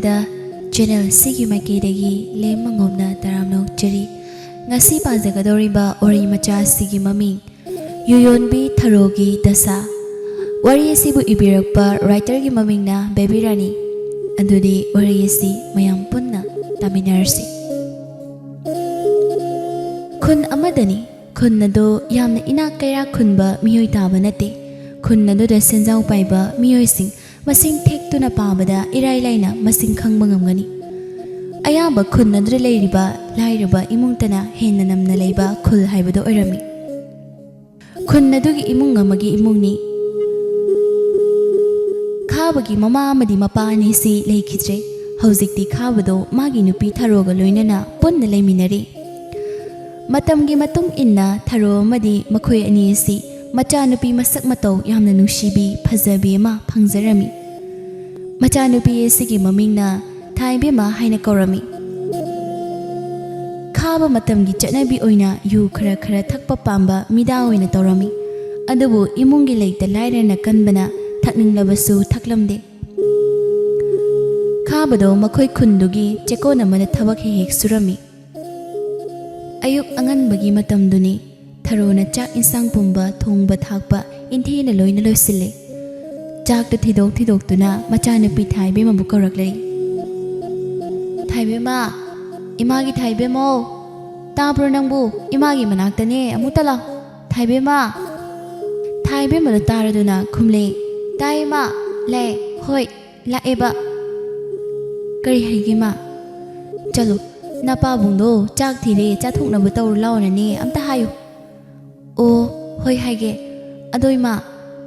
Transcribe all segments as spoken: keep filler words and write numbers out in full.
ꯗ channel ꯁꯤꯒꯤ ꯃꯥꯏꯀꯩꯗꯒꯤ ꯂꯦꯝ ꯃꯉꯣꯝꯅ ꯇꯔꯥꯝꯅ ꯑꯣꯛꯆꯔꯤ꯫ ꯉꯁꯤ ꯄꯥꯖꯒꯗꯧꯔꯤꯕ ꯋꯥꯔꯤ ꯃꯆꯥ ꯑꯁꯤꯒꯤ ꯃꯃꯤꯡ ꯌꯨꯌꯣꯟꯕꯤ ꯊꯔꯣꯒꯤ ꯗꯁꯥ꯫ ꯋꯥꯔꯤ ꯑꯁꯤꯕꯨ ꯏꯕꯤꯔꯛꯄ ꯔꯥꯏꯇꯔꯒꯤ ꯃꯃꯤꯡꯅ ꯕꯦꯕꯤ ꯔꯥꯅꯤ꯫ ꯑꯗꯨꯗꯤ ꯋꯥꯔꯤ ꯑꯁꯤ ꯃꯌꯥꯝ ꯄꯨꯟꯅ ꯇꯥꯃꯤꯟꯅꯔꯁꯤ꯫ ꯈꯨꯟ ꯑꯃꯗꯅꯤ꯫ ꯈꯨꯟ ꯑꯗꯨ ꯌꯥꯝꯅ ꯏꯅꯥꯛ ꯀꯩꯔꯥꯛ ꯈꯨꯟꯕ ꯃꯤꯑꯣꯏ ꯇꯥꯕ ꯅꯠꯇꯦ꯫ ꯈꯨꯟ ꯑꯗꯨꯗ ꯁꯦꯟꯖꯥꯎ ꯄꯥꯏꯕ ꯃꯤꯑꯣꯏꯁꯤꯡ ꯃꯁꯤꯡ ꯊꯦꯛꯇꯨꯅ ꯄꯥꯕꯗ ꯏꯔꯥꯏ ꯂꯥꯏꯅ ꯃꯁꯤꯡ ꯈꯪꯕ ꯉꯝꯒꯅꯤ꯫ ꯑꯌꯥꯝꯕ ꯈꯨꯟ ꯑꯗꯨꯗ ꯂꯩꯔꯤꯕ ꯂꯥꯏꯔꯕ ꯏꯃꯨꯡꯇꯅ ꯍꯦꯟꯅ ꯅꯝꯅ ꯂꯩꯕ ꯈꯨꯜ ꯍꯥꯏꯕꯗꯨ ꯑꯣꯏꯔꯝꯃꯤ꯫ ꯈꯨꯟ ꯑꯗꯨꯒꯤ ꯏꯃꯨꯡ ꯑꯃꯒꯤ ꯏꯃꯨꯡꯅꯤ꯫ ꯈꯥꯕꯒꯤ ꯃꯃꯥ ꯑꯃꯗꯤ ꯃꯄꯥ ꯑꯅꯤꯁꯤ ꯂꯩꯈꯤꯗ꯭ꯔꯦ꯫ ꯍꯧꯖꯤꯛꯇꯤ ꯈꯥꯕꯗꯣ ꯃꯥꯒꯤ ꯅꯨꯄꯤ ꯊꯔꯣꯒ ꯂꯣꯏꯅꯅ ꯄꯨꯟꯅ ꯂꯩꯃꯤꯟꯅꯔꯤ꯫ ꯃꯇꯝꯒꯤ ꯃꯇꯨꯡ ꯏꯟꯅ ꯊꯔꯣ ꯑꯃꯗꯤ ꯃꯈꯣꯏ ꯑꯅꯤ ꯑꯁꯤ ꯃꯆꯥꯅꯨꯄꯤ ꯃꯁꯛ ꯃꯇꯧ ꯌꯥꯝꯅ ꯅꯨꯡꯁꯤꯕꯤ, ꯐꯖꯕꯤ ꯑꯃ ꯐꯪꯖꯔꯝꯃꯤ꯫ ꯃꯆꯥꯅꯨꯄꯤ ꯑꯁꯤꯒꯤ ꯃꯃꯤꯡꯅ ꯊꯥꯏꯕꯦꯝꯃ ꯍꯥꯏꯅ ꯀꯧꯔꯝꯃꯤ꯫ ꯈꯥꯕ ꯃꯇꯝꯒꯤ ꯆꯠꯅꯕꯤ ꯑꯣꯏꯅ ꯌꯨ ꯈꯔ ꯈꯔ ꯊꯛꯄ ꯄꯥꯝꯕ ꯃꯤꯗꯥ ꯑꯣꯏꯅ ꯇꯧꯔꯝꯃꯤ꯫ ꯑꯗꯨꯕꯨ ꯏꯃꯨꯡꯒꯤ ꯂꯩꯇ ꯂꯥꯏꯔꯅ ꯀꯟꯕꯅ ꯊꯛꯅꯤꯡꯂꯕꯁꯨ ꯊꯛꯂꯝꯗꯦ꯫ ꯈꯥꯕꯗꯣ ꯃꯈꯣꯏ ꯈꯨꯟꯗꯨꯒꯤ ꯆꯦꯛꯀꯣꯟ ꯑꯃꯗ ꯊꯕꯛ ꯍꯦꯛ ꯍꯦꯛ ꯁꯨꯔꯝꯃꯤ꯫ ꯑꯌꯨꯛ ꯑꯉꯟꯕꯒꯤ ꯃꯇꯝꯗꯨꯅꯤ꯫ ꯊꯔꯣꯅ ꯆꯥꯛ ꯏꯟꯁꯥꯡ ꯄꯨꯝꯕ, ꯊꯣꯡꯕ ꯊꯥꯛꯄ ꯏꯟꯊꯤꯅ ꯂꯣꯏꯅ ꯂꯣꯏꯁꯤꯜꯂꯦ꯫ ꯆꯥꯛꯇ ꯊꯤꯗꯣꯛ ꯊꯤꯗꯣꯛꯇꯨꯅ ꯃꯆꯥꯅꯨꯄꯤ ꯊꯥꯏꯕꯦꯝꯃꯕꯨ ꯀꯧꯔꯛꯂꯦ꯫ "ꯊꯥꯏꯕꯦꯝꯃ, ꯏꯃꯥꯒꯤ ꯊꯥꯏꯕꯦꯝꯃꯧ, ꯇꯥꯕ꯭ꯔꯣ ꯅꯪꯕꯨ? ꯏꯃꯥꯒꯤ ꯃꯅꯥꯛꯇꯅꯦ, ꯑꯃꯨꯛꯇ ꯂꯥꯎ꯫ ꯊꯥꯏꯕꯦꯝꯃ!" ꯊꯥꯏꯕꯦꯝꯃꯗꯣ ꯇꯥꯔꯗꯨꯅ ꯈꯨꯝꯂꯦ, "ꯇꯥꯏ ꯏꯃꯥ, ꯂꯥꯛꯑꯦ, ꯍꯣꯏ, ꯂꯥꯛꯑꯦꯕ꯫ ꯀꯔꯤ ꯍꯥꯏꯒꯦ ꯏꯃꯥ?" "ꯆꯠꯂꯣ, ꯅꯄꯥꯕꯨꯡꯗꯣ ꯆꯥꯛ ꯊꯤꯔꯦ, ꯆꯥꯊꯣꯛꯅꯕ ꯇꯧꯔꯨ ꯂꯥꯎꯅꯅꯦ ꯑꯝꯇ ꯍꯥꯏꯌꯨ꯫" "ꯑꯣ, ꯍꯣꯏ ꯍꯥꯏꯒꯦ꯫ ꯑꯗꯣ ꯏꯃꯥ,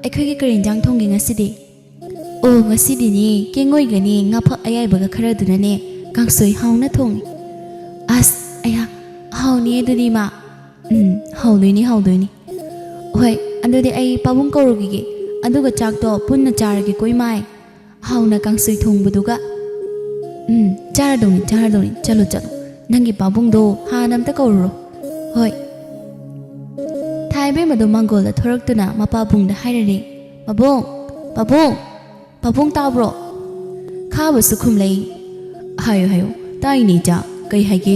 ꯑꯩꯈꯣꯏꯒꯤ ꯀꯔꯤ ꯏꯟꯖꯥꯡ ꯊꯣꯡꯒꯦ ꯉꯁꯤꯗꯤ?" "ꯑꯣ, ꯉꯁꯤꯗꯤꯅꯦ ꯀꯦꯡꯉꯣꯏꯒꯅꯦ ꯉꯥꯐꯛ ꯑꯌꯥꯏꯕꯒ ꯈꯔꯗꯨꯅꯅꯦ ꯀꯥꯡꯁꯣꯏ ꯍꯥꯎꯅ ꯊꯣꯡꯉꯤ꯫" "ꯑꯁ, ꯑꯌꯥ, ꯍꯥꯎꯅꯤ ꯑꯗꯨꯗꯤ ꯏꯃꯥ꯫" "ꯎꯝ, ꯍꯥꯎꯗꯣꯏꯅꯤ, ꯍꯥꯎꯗꯣꯏꯅꯤ꯫ ꯍꯣꯏ, ꯑꯗꯨꯗꯤ ꯑꯩ ꯄꯥꯕꯨꯡ ꯀꯧꯔꯨꯈꯤꯒꯦ, ꯑꯗꯨꯒ ꯆꯥꯛꯇꯣ ꯄꯨꯟꯅ ꯆꯥꯔꯒꯦꯀꯣ ꯏꯃꯥꯏ꯫ ꯍꯥꯎꯅ ꯀꯥꯡꯁꯣꯏ ꯊꯣꯡꯕꯗꯨꯒ꯫" "ꯎꯝ, ꯆꯥꯔꯗꯧꯅꯤ, ꯆꯥꯔꯗꯧꯅꯤ꯫ ꯆꯠꯂꯣ, ꯆꯠꯂꯣ꯫ ꯅꯪꯒꯤ ꯄꯥꯕꯨꯡꯗꯣ ꯍꯥꯟꯅ ꯑꯝꯇ ꯀꯧꯔꯨꯔꯣ꯫" "ꯍꯣꯏ꯫" ꯊꯥꯏꯕꯦꯝꯃꯗꯣ ꯃꯥꯡꯒꯣꯜꯗ ꯊꯣꯔꯛꯇꯨꯅ ꯃꯄꯥꯕꯨꯡꯗ ꯍꯥꯏꯔꯔꯦ, "ꯄꯥꯕꯨꯡ, ꯄꯥꯕꯨꯡ, ꯄꯥꯕꯨꯡ ꯇꯥꯕ꯭ꯔꯣ?" ꯈꯥꯕꯁꯨ ꯈꯨꯝꯂꯛꯏ꯫ "ꯍꯥꯏꯌꯨ, ꯍꯥꯏꯌꯨ, ꯇꯥꯏꯅꯦ, ꯏꯆꯥ, ꯀꯩ ꯍꯥꯏꯒꯦ?"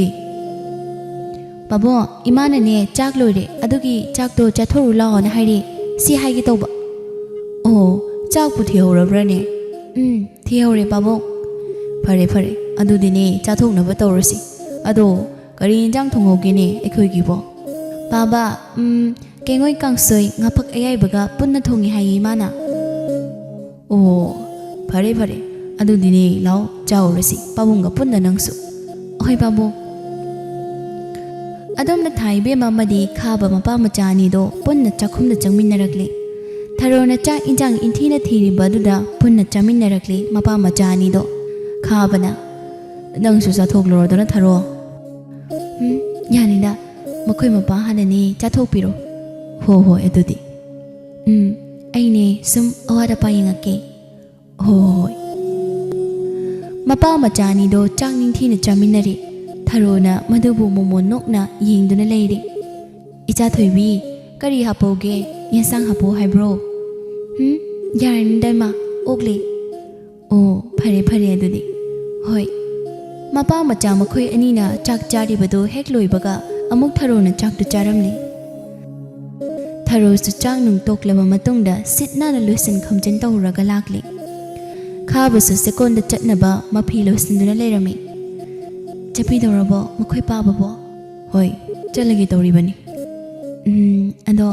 "ꯄꯥꯕꯨꯡ, ꯏꯃꯥꯅꯅꯦ ꯆꯥꯛ ꯂꯣꯏꯔꯦ, ꯑꯗꯨꯒꯤ ꯆꯥꯛꯇꯣ ꯆꯥꯊꯣꯛꯎ ꯂꯥꯛꯑꯣꯅ ꯍꯥꯏꯔꯦ, ꯁꯤ ꯍꯥꯏꯒꯦ ꯇꯧꯕ꯫" "ꯑꯣ, ꯆꯥꯛꯄꯨ ꯊꯤꯍꯧꯔꯕ꯭ꯔꯅꯦ?" "ꯎꯝ, ꯊꯤꯍꯧꯔꯦ ꯄꯥꯕꯨꯡ꯫" "ꯐꯔꯦ, ꯐꯔꯦ, ꯑꯗꯨꯗꯤꯅꯦ ꯆꯥꯊꯣꯛꯅꯕ ꯇꯧꯔꯁꯤ꯫ ꯑꯗꯣ ꯀꯔꯤ ꯏꯟꯖꯥꯡ ꯊꯣꯡꯍꯧꯒꯦꯅꯦ ꯑꯩꯈꯣꯏꯒꯤꯕꯣ?" "ꯄꯥꯕ, ꯎꯝ, ꯀꯦꯡꯉꯣꯏ ꯀꯥꯡꯁꯣꯏ ꯉꯥꯐꯛ ꯑꯌꯥꯏꯕꯒ ꯄꯨꯟꯅ ꯊꯣꯡꯉꯤ ꯍꯥꯏꯌꯦ ꯏꯃꯥꯅ꯫" "ꯑꯣ, ꯐꯔꯦ, ꯐꯔꯦ, ꯑꯗꯨꯗꯤꯅꯦ ꯂꯥꯎ, ꯆꯥꯎꯔꯁꯤ ꯄꯥꯕꯨꯡꯒ ꯄꯨꯟꯅ ꯅꯪꯁꯨ꯫" "ꯍꯣꯏ ꯄꯥꯕꯨꯡ꯫" ꯑꯗꯣꯝꯅ ꯊꯥ ꯏꯕꯦꯝꯃ ꯑꯃꯗꯤ ꯈꯥꯕ ꯃꯄꯥ ꯃꯆꯥ ꯑꯅꯤꯗꯣ ꯄꯨꯟꯅ ꯆꯥꯛꯈꯨꯝꯗ ꯆꯪꯃꯤꯟꯅꯔꯛꯂꯦ꯫ ꯊꯔꯣꯅ ꯆꯥꯛ ꯏꯟꯖꯥꯡ ꯏꯟꯊꯤꯅ ꯊꯤꯔꯤꯕ ꯑꯗꯨꯗ ꯄꯨꯟꯅ ꯆꯥꯃꯤꯟꯅꯔꯛꯂꯦ ꯃꯄꯥ ꯃꯆꯥ ꯑꯅꯤꯗꯣ꯫ ꯈꯥꯕꯅ, "ꯅꯪꯁꯨ ꯆꯥꯊꯣꯛꯂꯨꯔꯣꯗꯅ ꯊꯔꯣ꯫" "ꯎꯝ, ꯌꯥꯅꯤꯗ, ꯃꯈꯣꯏ ꯃꯄꯥ ꯍꯥꯟꯅꯅꯦ ꯆꯥꯊꯣꯛꯄꯤꯔꯣ꯫" "ꯍꯣ ꯍꯣꯏ ꯑꯗꯨꯗꯤ꯫" "ꯎꯝ, ꯑꯩꯅꯦ ꯁꯨꯝ ꯑꯋꯥꯠ ꯑꯄꯥ ꯌꯦꯡꯉꯛꯀꯦ꯫" "ꯍꯣ ꯍꯣꯏ꯫" ꯃꯄꯥ ꯃꯆꯥ ꯑꯅꯤꯗꯣ ꯆꯥꯛ ꯅꯤꯡꯊꯤꯅ ꯆꯥꯃꯤꯟꯅꯔꯦ꯫ ꯊꯔꯣꯅ ꯃꯗꯨꯕꯨ ꯃꯣꯃꯣꯟ ꯅꯣꯛꯅ ꯌꯦꯡꯗꯨꯅ ꯂꯩꯔꯦ꯫ "ꯏꯆꯥ ꯊꯣꯏꯕꯤ, ꯀꯔꯤ ꯍꯥꯞꯄꯧꯒꯦ? ꯌꯦꯟꯁꯥꯡ ꯍꯥꯞꯄꯧ ꯍꯥꯏꯕ꯭ꯔꯣ?" "ꯎꯝ, ꯌꯥꯔꯅꯤꯗ ꯏꯃꯥ, ꯑꯣꯛꯂꯦ꯫" "ꯑꯣ, ꯐꯔꯦ ꯐꯔꯦ ꯑꯗꯨꯗꯤ꯫ ꯍꯣꯏ꯫" ꯃꯄꯥ ꯃꯆꯥ ꯃꯈꯣꯏ ꯑꯅꯤꯅ ꯆꯥꯛ ꯆꯥꯔꯤꯕꯗꯨ ꯍꯦꯛ ꯂꯣꯏꯕꯒ ꯑꯃꯨꯛ ꯊꯔꯣꯅ ꯆꯥꯛꯇꯨ ꯆꯥꯔꯝꯂꯦ꯫ ꯊꯔꯣꯁꯨ ꯆꯥꯛ ꯅꯨꯡ ꯇꯣꯛꯂꯕ ꯃꯇꯨꯡꯗ ꯁꯤꯠ ꯅꯥꯟꯅ ꯂꯣꯏꯁꯤꯟ ꯈꯣꯝꯖꯤꯟ ꯇꯧꯔꯒ ꯂꯥꯛꯂꯦ꯫ ꯈꯥꯕꯁꯨ ꯆꯦꯛꯀꯣꯟꯗ ꯆꯠꯅꯕ ꯃꯐꯤ ꯂꯣꯏꯁꯤꯟꯗꯨꯅ ꯂꯩꯔꯝꯃꯤ꯫ "ꯆꯠꯄꯤꯗꯧꯔꯕꯣ ꯃꯈꯣꯏ ꯄꯥꯕꯕꯣ?" "ꯍꯣꯏ, ꯆꯠꯂꯒꯦ ꯇꯧꯔꯤꯕꯅꯤ꯫" "ꯎꯝ, ꯑꯗꯣ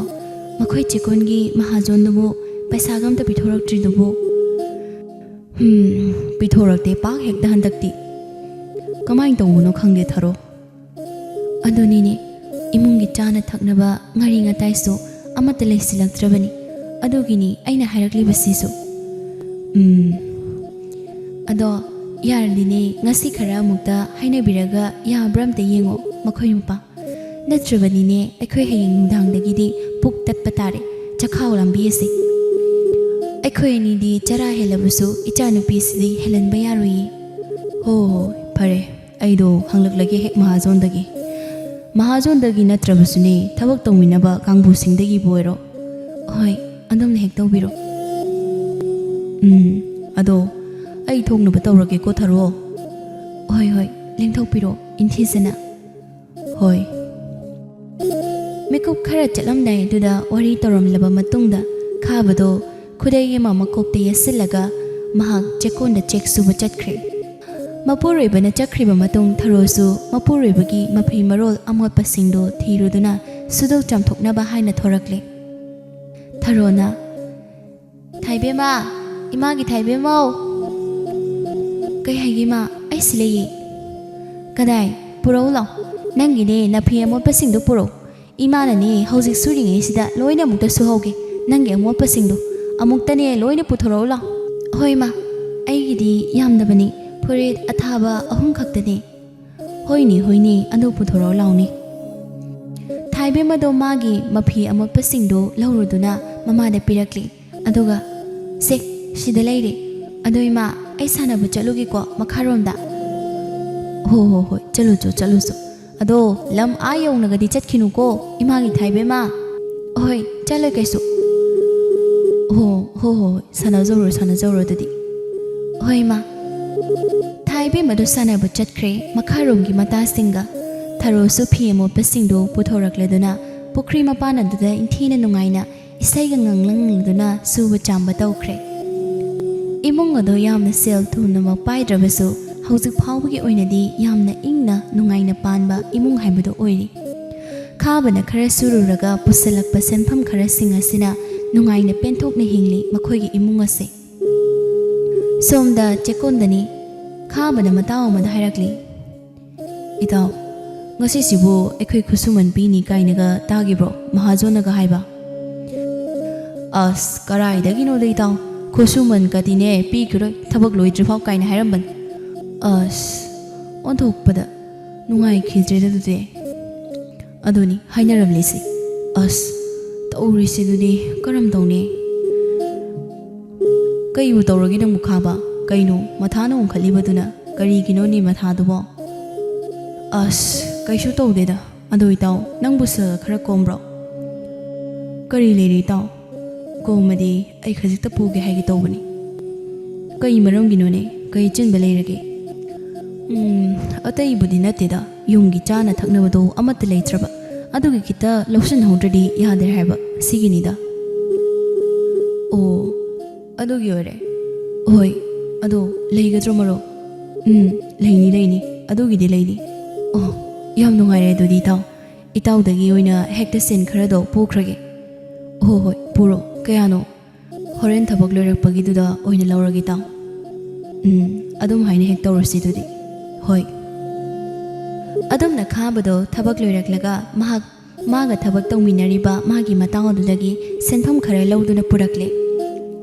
ꯃꯈꯣꯏ ꯆꯦꯛꯀꯣꯟꯒꯤ ꯃꯍꯥꯖꯣꯟꯗꯨꯕꯨ ꯄꯩꯁꯥꯒ ꯑꯝꯇ ꯄꯤꯊꯣꯔꯛꯇ꯭ꯔꯤꯗꯨꯕꯨ?" "ꯎꯝ, ꯄꯤꯊꯣꯔꯛꯇꯦ ꯄꯥꯛ ꯍꯦꯛꯇ ꯍꯟꯗꯛꯇꯤ꯫ ꯀꯃꯥꯏꯅ ꯇꯧꯕꯅꯣ ꯈꯪꯗꯦ ꯊꯔꯣ꯫" "ꯑꯗꯨꯅꯤꯅꯦ, ꯏꯃꯨꯡꯒꯤ ꯆꯥꯅ ꯊꯛꯅꯕ ꯉꯥꯔꯤ ꯉꯇꯥꯏꯁꯨ ꯑꯃꯠꯇ ꯂꯩꯁꯤꯜꯂꯛꯇ꯭ꯔꯕꯅꯤ꯫ ꯑꯗꯨꯒꯤꯅꯤ ꯑꯩꯅ ꯍꯥꯏꯔꯛꯂꯤꯕꯁꯤꯁꯨ꯫" "ꯎꯝ꯫ ꯑꯗꯣ ꯌꯥꯔꯗꯤꯅꯦ, ꯉꯁꯤ ꯈꯔ ꯑꯃꯨꯛꯇ ꯍꯥꯏꯅꯕꯤꯔꯒ ꯌꯥꯕ꯭ꯔꯥ ꯑꯝꯇ ꯌꯦꯡꯉꯣ ꯃꯈꯣꯏ ꯃꯄꯥ꯫ ꯅꯠꯇ꯭ꯔꯕꯅꯤꯅꯦ, ꯑꯩꯈꯣꯏ ꯍꯌꯦꯡ ꯅꯨꯡꯗꯥꯡꯗꯒꯤꯗꯤ ꯄꯨꯛ ꯇꯠꯄ ꯇꯥꯔꯦ, ꯆꯈꯥꯎ ꯂꯥꯝꯕꯤ ꯑꯁꯤ꯫ ꯑꯩꯈꯣꯏ ꯑꯅꯤꯗꯤ ꯆꯔꯥ ꯍꯦꯜꯂꯕꯁꯨ ꯏꯆꯥꯅꯨꯄꯤꯁꯤꯗꯤ ꯍꯦꯜꯍꯟꯕ ꯌꯥꯔꯣꯏꯌꯦ꯫" "ꯍꯣ ꯍꯣ, ꯐꯔꯦ꯫ ꯑꯩꯗꯣ ꯍꯪꯂꯛꯂꯒꯦ ꯍꯦꯛ ꯃꯍꯥꯖꯣꯟꯗꯒꯤ꯫ ꯃꯍꯥꯖꯣꯟꯗꯒꯤ ꯅꯠꯇ꯭ꯔꯕꯁꯨꯅꯦ, ꯊꯕꯛ ꯇꯧꯃꯤꯟꯅꯕ ꯀꯥꯡꯕꯨꯁꯤꯡꯗꯒꯤꯕꯨ ꯑꯣꯏꯔꯣ꯫" "ꯍꯣꯏ, ꯑꯗꯣꯝꯅ ꯍꯦꯛ ꯇꯧꯕꯤꯔꯣ꯫" "ꯎꯝ, ꯑꯗꯣ ꯑꯩ ꯊꯣꯛꯅꯕ ꯇꯧꯔꯒꯦꯀꯣ, ꯊꯔꯣ꯫ ꯍꯣꯏ, ꯍꯣꯏ, ꯂꯦꯡꯊꯣꯛꯄꯤꯔꯣ, ꯏꯟꯊꯤꯖꯅ꯫ ꯍꯣꯏ꯫ ꯃꯤꯀꯨꯞ ꯈꯔ ꯆꯠꯂꯝꯗꯥꯏꯗꯨꯗ ꯋꯥꯔꯤ ꯇꯧꯔꯝꯂꯕ ꯃꯇꯨꯡꯗ, ꯈꯥꯕꯗꯣ ꯈꯨꯗꯩ ꯑꯃ ꯃꯀꯣꯛꯇ ꯌꯦꯠꯁꯤꯜꯂꯒ ꯃꯍꯥꯛ ꯆꯦꯛꯀꯣꯟꯗ ꯆꯦꯛ ꯁꯨꯕ ꯆꯠꯈ꯭ꯔꯦ꯫ ꯃꯄꯨꯔꯣꯏꯕꯅ ꯆꯠꯈ꯭ꯔꯤꯕ ꯃꯇꯨꯡ, ꯊꯔꯣꯁꯨ ꯃꯄꯨꯔꯣꯏꯕꯒꯤ ꯃꯐꯤ ꯃꯔꯣꯜ ꯑꯃꯣꯠꯄꯁꯤꯡꯗꯨ ꯊꯤꯔꯨꯗꯨꯅ ꯁꯨꯗꯣꯛ ꯆꯥꯝꯊꯣꯛꯅꯕ ꯍꯥꯏꯅ ꯊꯣꯔꯛꯂꯦ꯫ ꯊꯔꯣꯅ, "ꯊꯥꯏꯕꯦꯝꯃ, ꯏꯃꯥꯒꯤ ꯊꯥꯏꯕꯦꯝꯃꯧ!" "ꯀꯩ ꯍꯥꯏꯒꯦ, ꯏꯃꯥ? ꯑꯩ ꯁꯤ ꯂꯩꯌꯦ꯫" "ꯀꯗꯥꯏ? ꯄꯨꯔꯛꯎ ꯂꯥꯎ꯫ ꯅꯪꯒꯤꯅꯦ ꯅꯐꯤ ꯑꯃꯣꯠꯄꯁꯤꯡꯗꯣ ꯄꯨꯔꯛꯎ꯫ ꯏꯃꯥꯅꯅꯦ ꯍꯧꯖꯤꯛ ꯁꯨꯔꯤꯉꯩꯁꯤꯗ ꯂꯣꯏꯅ ꯑꯃꯨꯛꯇ ꯁꯨꯍꯧꯒꯦ꯫ ꯅꯪꯒꯤ ꯑꯃꯣꯠꯄꯁꯤꯡꯗꯣ ꯑꯃꯨꯛꯇꯅꯦ ꯂꯣꯏꯅ ꯄꯨꯊꯣꯔꯛꯎ ꯂꯥꯎ꯫" "ꯍꯣꯏ, ꯏꯃꯥ꯫ ꯑꯩꯒꯤꯗꯤ ꯌꯥꯝꯗꯕꯅꯤ, ꯐꯨꯔꯤꯠ ꯑꯊꯥꯕ ꯑꯍꯨꯝ ꯈꯛꯇꯅꯤ꯫" "ꯍꯣꯏꯅꯦ, ꯍꯣꯏꯅꯦ, ꯑꯗꯨ ꯄꯨꯊꯣꯔꯛꯑꯣ ꯂꯥꯎꯅꯦ꯫" ꯊꯥꯏꯕꯦꯝ ꯑꯗꯣ ꯃꯥꯒꯤ ꯃꯐꯤ ꯑꯃꯣꯠꯄꯁꯤꯡꯗꯨ ꯂꯧꯔꯨꯗꯨꯅ ꯃꯃꯥꯗ ꯄꯤꯔꯛꯂꯤ꯫ ꯑꯗꯨꯒ, "ꯁꯦ, ꯁꯤꯗ ꯂꯩꯔꯦ꯫ ꯑꯗꯣ ꯏꯃꯥ, ꯑꯩ ꯁꯥꯟꯅꯕ ꯆꯠꯂꯨꯒꯦꯀꯣ, ꯃꯈꯥꯔꯣꯝꯗ꯫" "ꯍꯣ, ꯍꯣ, ꯍꯣꯏ, ꯆꯠꯂꯨꯆꯣ, ꯆꯠꯂꯨꯆꯣ꯫ ꯑꯗꯣ ꯂꯝ ꯑꯥ ꯌꯧꯅꯒꯗꯤ ꯆꯠꯈꯤꯅꯨꯀꯣ, ꯏꯃꯥꯒꯤ ꯊꯥꯏꯕꯦꯝꯃ꯫" "ꯍꯣꯏ, ꯆꯠꯂꯣꯏ ꯀꯩꯁꯨ꯫" "ꯍꯣ, ꯍꯣ, ꯍꯣ, ꯍꯣꯏ, ꯁꯥꯟꯅꯖꯧꯔꯣ, ꯁꯥꯟꯅꯖꯧꯔꯣ ꯑꯗꯨꯗꯤ꯫" "ꯍꯣꯏ, ꯏꯃꯥ꯫" ꯊꯥꯏꯕꯦꯝ ꯑꯗꯨ ꯁꯥꯟꯅꯕ ꯆꯠꯈ꯭ꯔꯦ ꯃꯈꯥꯔꯣꯝꯒꯤ ꯃꯇꯥꯁꯤꯡꯒ꯫ ꯊꯔꯣꯁꯨ ꯐꯤ ꯑꯃꯣꯠꯄꯁꯤꯡꯗꯨ ꯄꯨꯊꯣꯔꯛꯂꯗꯨꯅ ꯄꯨꯈ꯭ꯔꯤ ꯃꯄꯥꯟ ꯑꯗꯨꯗ ꯏꯟꯊꯤꯅ ꯅꯨꯡꯉꯥꯏꯅ ꯏꯁꯩꯒ ꯉꯪꯂꯪꯗꯨꯅ ꯁꯨꯕ ꯆꯥꯝꯕ ꯇꯧꯈ꯭ꯔꯦ꯫ ꯏꯃꯨꯡ ꯑꯗꯣ ꯌꯥꯝꯅ ꯁꯦꯜ ꯊꯨꯝꯅꯃꯛ ꯄꯥꯏꯗ꯭ꯔꯕꯁꯨ, ꯍꯧꯖꯤꯛ ꯐꯥꯎꯕꯒꯤ ꯑꯣꯏꯅꯗꯤ ꯌꯥꯝꯅ ꯏꯪꯅ ꯅꯨꯡꯉꯥꯏꯅ ꯄꯥꯟꯕ ꯏꯃꯨꯡ ꯍꯥꯏꯕꯗꯨ ꯑꯣꯏꯔꯤ꯫ ꯈꯥꯕꯅ ꯈꯔ ꯁꯨꯔꯨꯔꯒ ꯄꯨꯁꯜꯂꯛꯄ ꯁꯦꯟꯐꯝ ꯈꯔꯁꯤꯡ ꯑꯁꯤꯅ ꯅꯨꯡꯉꯥꯏꯅ ꯄꯦꯟꯊꯣꯛꯅ ꯍꯤꯡꯂꯤ ꯃꯈꯣꯏꯒꯤ ꯏꯃꯨꯡ ꯑꯁꯤ꯫ ꯁꯣꯝꯗ ꯆꯦꯛꯀꯣꯟꯗꯅꯤ꯫ ꯈꯥꯕꯅ ꯃꯇꯥꯎ ꯑꯃꯗ ꯍꯥꯏꯔꯛꯂꯤ, "ꯏꯇꯥꯎ, ꯉꯁꯤꯁꯤꯕꯨ ꯑꯩꯈꯣꯏ ꯈꯨꯠꯁꯨꯃꯟ ꯄꯤꯅꯤ ꯀꯥꯏꯅꯒ ꯇꯥꯈꯤꯕ꯭ꯔꯣ ꯃꯍꯥꯖꯣꯟꯅꯒ ꯍꯥꯏꯕ?" "ꯑꯁ, ꯀꯔꯥꯏꯗꯒꯤꯅꯣꯗ ꯏꯇꯥꯎ, ꯈꯨꯠꯁꯨꯃꯟ ꯀꯗꯤꯅꯦ ꯄꯤꯈꯤꯔꯣꯏ, ꯊꯕꯛ ꯂꯣꯏꯗ꯭ꯔꯤꯐꯥꯎ" ꯀꯥꯏꯅ ꯍꯥꯏꯔꯝꯕꯅꯤ꯫ ꯑꯁ, ꯑꯣꯟꯊꯣꯛꯄꯗ ꯅꯨꯡꯉꯥꯏꯈꯤꯗ꯭ꯔꯦꯗ ꯑꯗꯨꯗꯤ꯫ ꯑꯗꯨꯅꯤ ꯍꯥꯏꯅꯔꯝꯂꯤꯁꯦ꯫ ꯑꯁ, ꯇꯧꯔꯤꯁꯤꯗꯨꯗꯤ ꯀꯔꯝ ꯇꯧꯅꯤ? ꯀꯩꯕꯨ ꯇꯧꯔꯒꯦ ꯅꯪꯕꯨ ꯈꯥꯕ? ꯀꯩꯅꯣ ꯃꯊꯥꯅ ꯑꯣꯟꯈꯠꯂꯤꯕꯗꯨꯅ? ꯀꯔꯤꯒꯤꯅꯣꯅꯦ ꯃꯊꯥꯗꯨꯕꯣ? ꯑꯁ, ꯀꯩꯁꯨ ꯇꯧꯗꯦꯗ꯫ ꯑꯗꯣ ꯏꯇꯥꯎ, ꯅꯪꯕꯨ ꯁꯦꯜ ꯈꯔ ꯀꯣꯝꯕ꯭ꯔꯣ? ꯀꯔꯤ ꯂꯩꯔꯦ ꯏꯇꯥꯎ? ꯀꯣꯝꯃꯗꯤ ꯑꯩ ꯈꯖꯤꯛꯇ ꯄꯨꯒꯦ ꯍꯥꯏꯒꯦ ꯇꯧꯕꯅꯤ꯫ ꯀꯩ ꯃꯔꯝꯒꯤꯅꯣꯅꯦ? ꯀꯩ ꯑꯆꯤꯟꯕ ꯂꯩꯔꯒꯦ? ꯎꯝ, ꯑꯇꯩꯕꯨꯗꯤ ꯅꯠꯇꯦꯗ, ꯌꯨꯝꯒꯤ ꯆꯥꯅ ꯊꯛꯅꯕꯗꯣ ꯑꯃꯠꯇ ꯂꯩꯇ꯭ꯔꯕ, ꯑꯗꯨꯒꯤ ꯈꯤꯇ ꯂꯧꯁꯤꯟꯍꯧꯗ꯭ꯔꯗꯤ ꯌꯥꯗ꯭ꯔꯦ ꯍꯥꯏꯕ, ꯁꯤꯒꯤꯅꯤꯗ꯫ ꯑꯣ, ꯑꯗꯨꯒꯤ ꯑꯣꯏꯔꯦ꯫ ꯍꯣꯏ, ꯑꯗꯣ ꯂꯩꯒꯗ꯭ꯔꯣ ꯃꯔꯨꯞ? ꯎꯝ, ꯂꯩꯅꯤ, ꯂꯩꯅꯤ, ꯑꯗꯨꯒꯤꯗꯤ ꯂꯩꯅꯤ꯫ ꯑꯣ, ꯌꯥꯝ ꯅꯨꯡꯉꯥꯏꯔꯦ ꯑꯗꯨꯗꯤ ꯏꯇꯥꯎ꯫ ꯏꯇꯥꯎꯗꯒꯤ ꯑꯣꯏꯅ ꯍꯦꯛꯇ ꯁꯦꯟ ꯈꯔꯗꯣ ꯄꯨꯈ꯭ꯔꯒꯦ꯫ ꯍꯣ ꯍꯣꯏ, ꯄꯨꯔꯣ꯫ ꯀꯌꯥꯅꯣ? ꯍꯣꯔꯦꯟ ꯊꯕꯛ ꯂꯣꯏꯔꯛꯄꯒꯤꯗꯨꯗ ꯑꯣꯏꯅ ꯂꯧꯔꯒꯦ ꯏꯇꯥꯎ꯫ ꯎꯝ, ꯑꯗꯨꯝ ꯍꯥꯏꯅ ꯍꯦꯛ ꯇꯧꯔꯁꯤ ꯑꯗꯨꯗꯤ꯫ ꯍꯣꯏ꯫ ꯑꯗꯨꯝꯅ ꯈꯥꯕꯗꯣ ꯊꯕꯛ ꯂꯣꯏꯔꯛꯂꯒ ꯃꯍꯥꯛ ꯃꯥꯒ ꯊꯕꯛ ꯇꯧꯃꯤꯟꯅꯔꯤꯕ ꯃꯥꯒꯤ ꯃꯇꯥꯎ ꯑꯗꯨꯗꯒꯤ ꯁꯦꯟꯐꯝ ꯈꯔ ꯂꯧꯗꯨꯅ ꯄꯨꯔꯛꯂꯦ꯫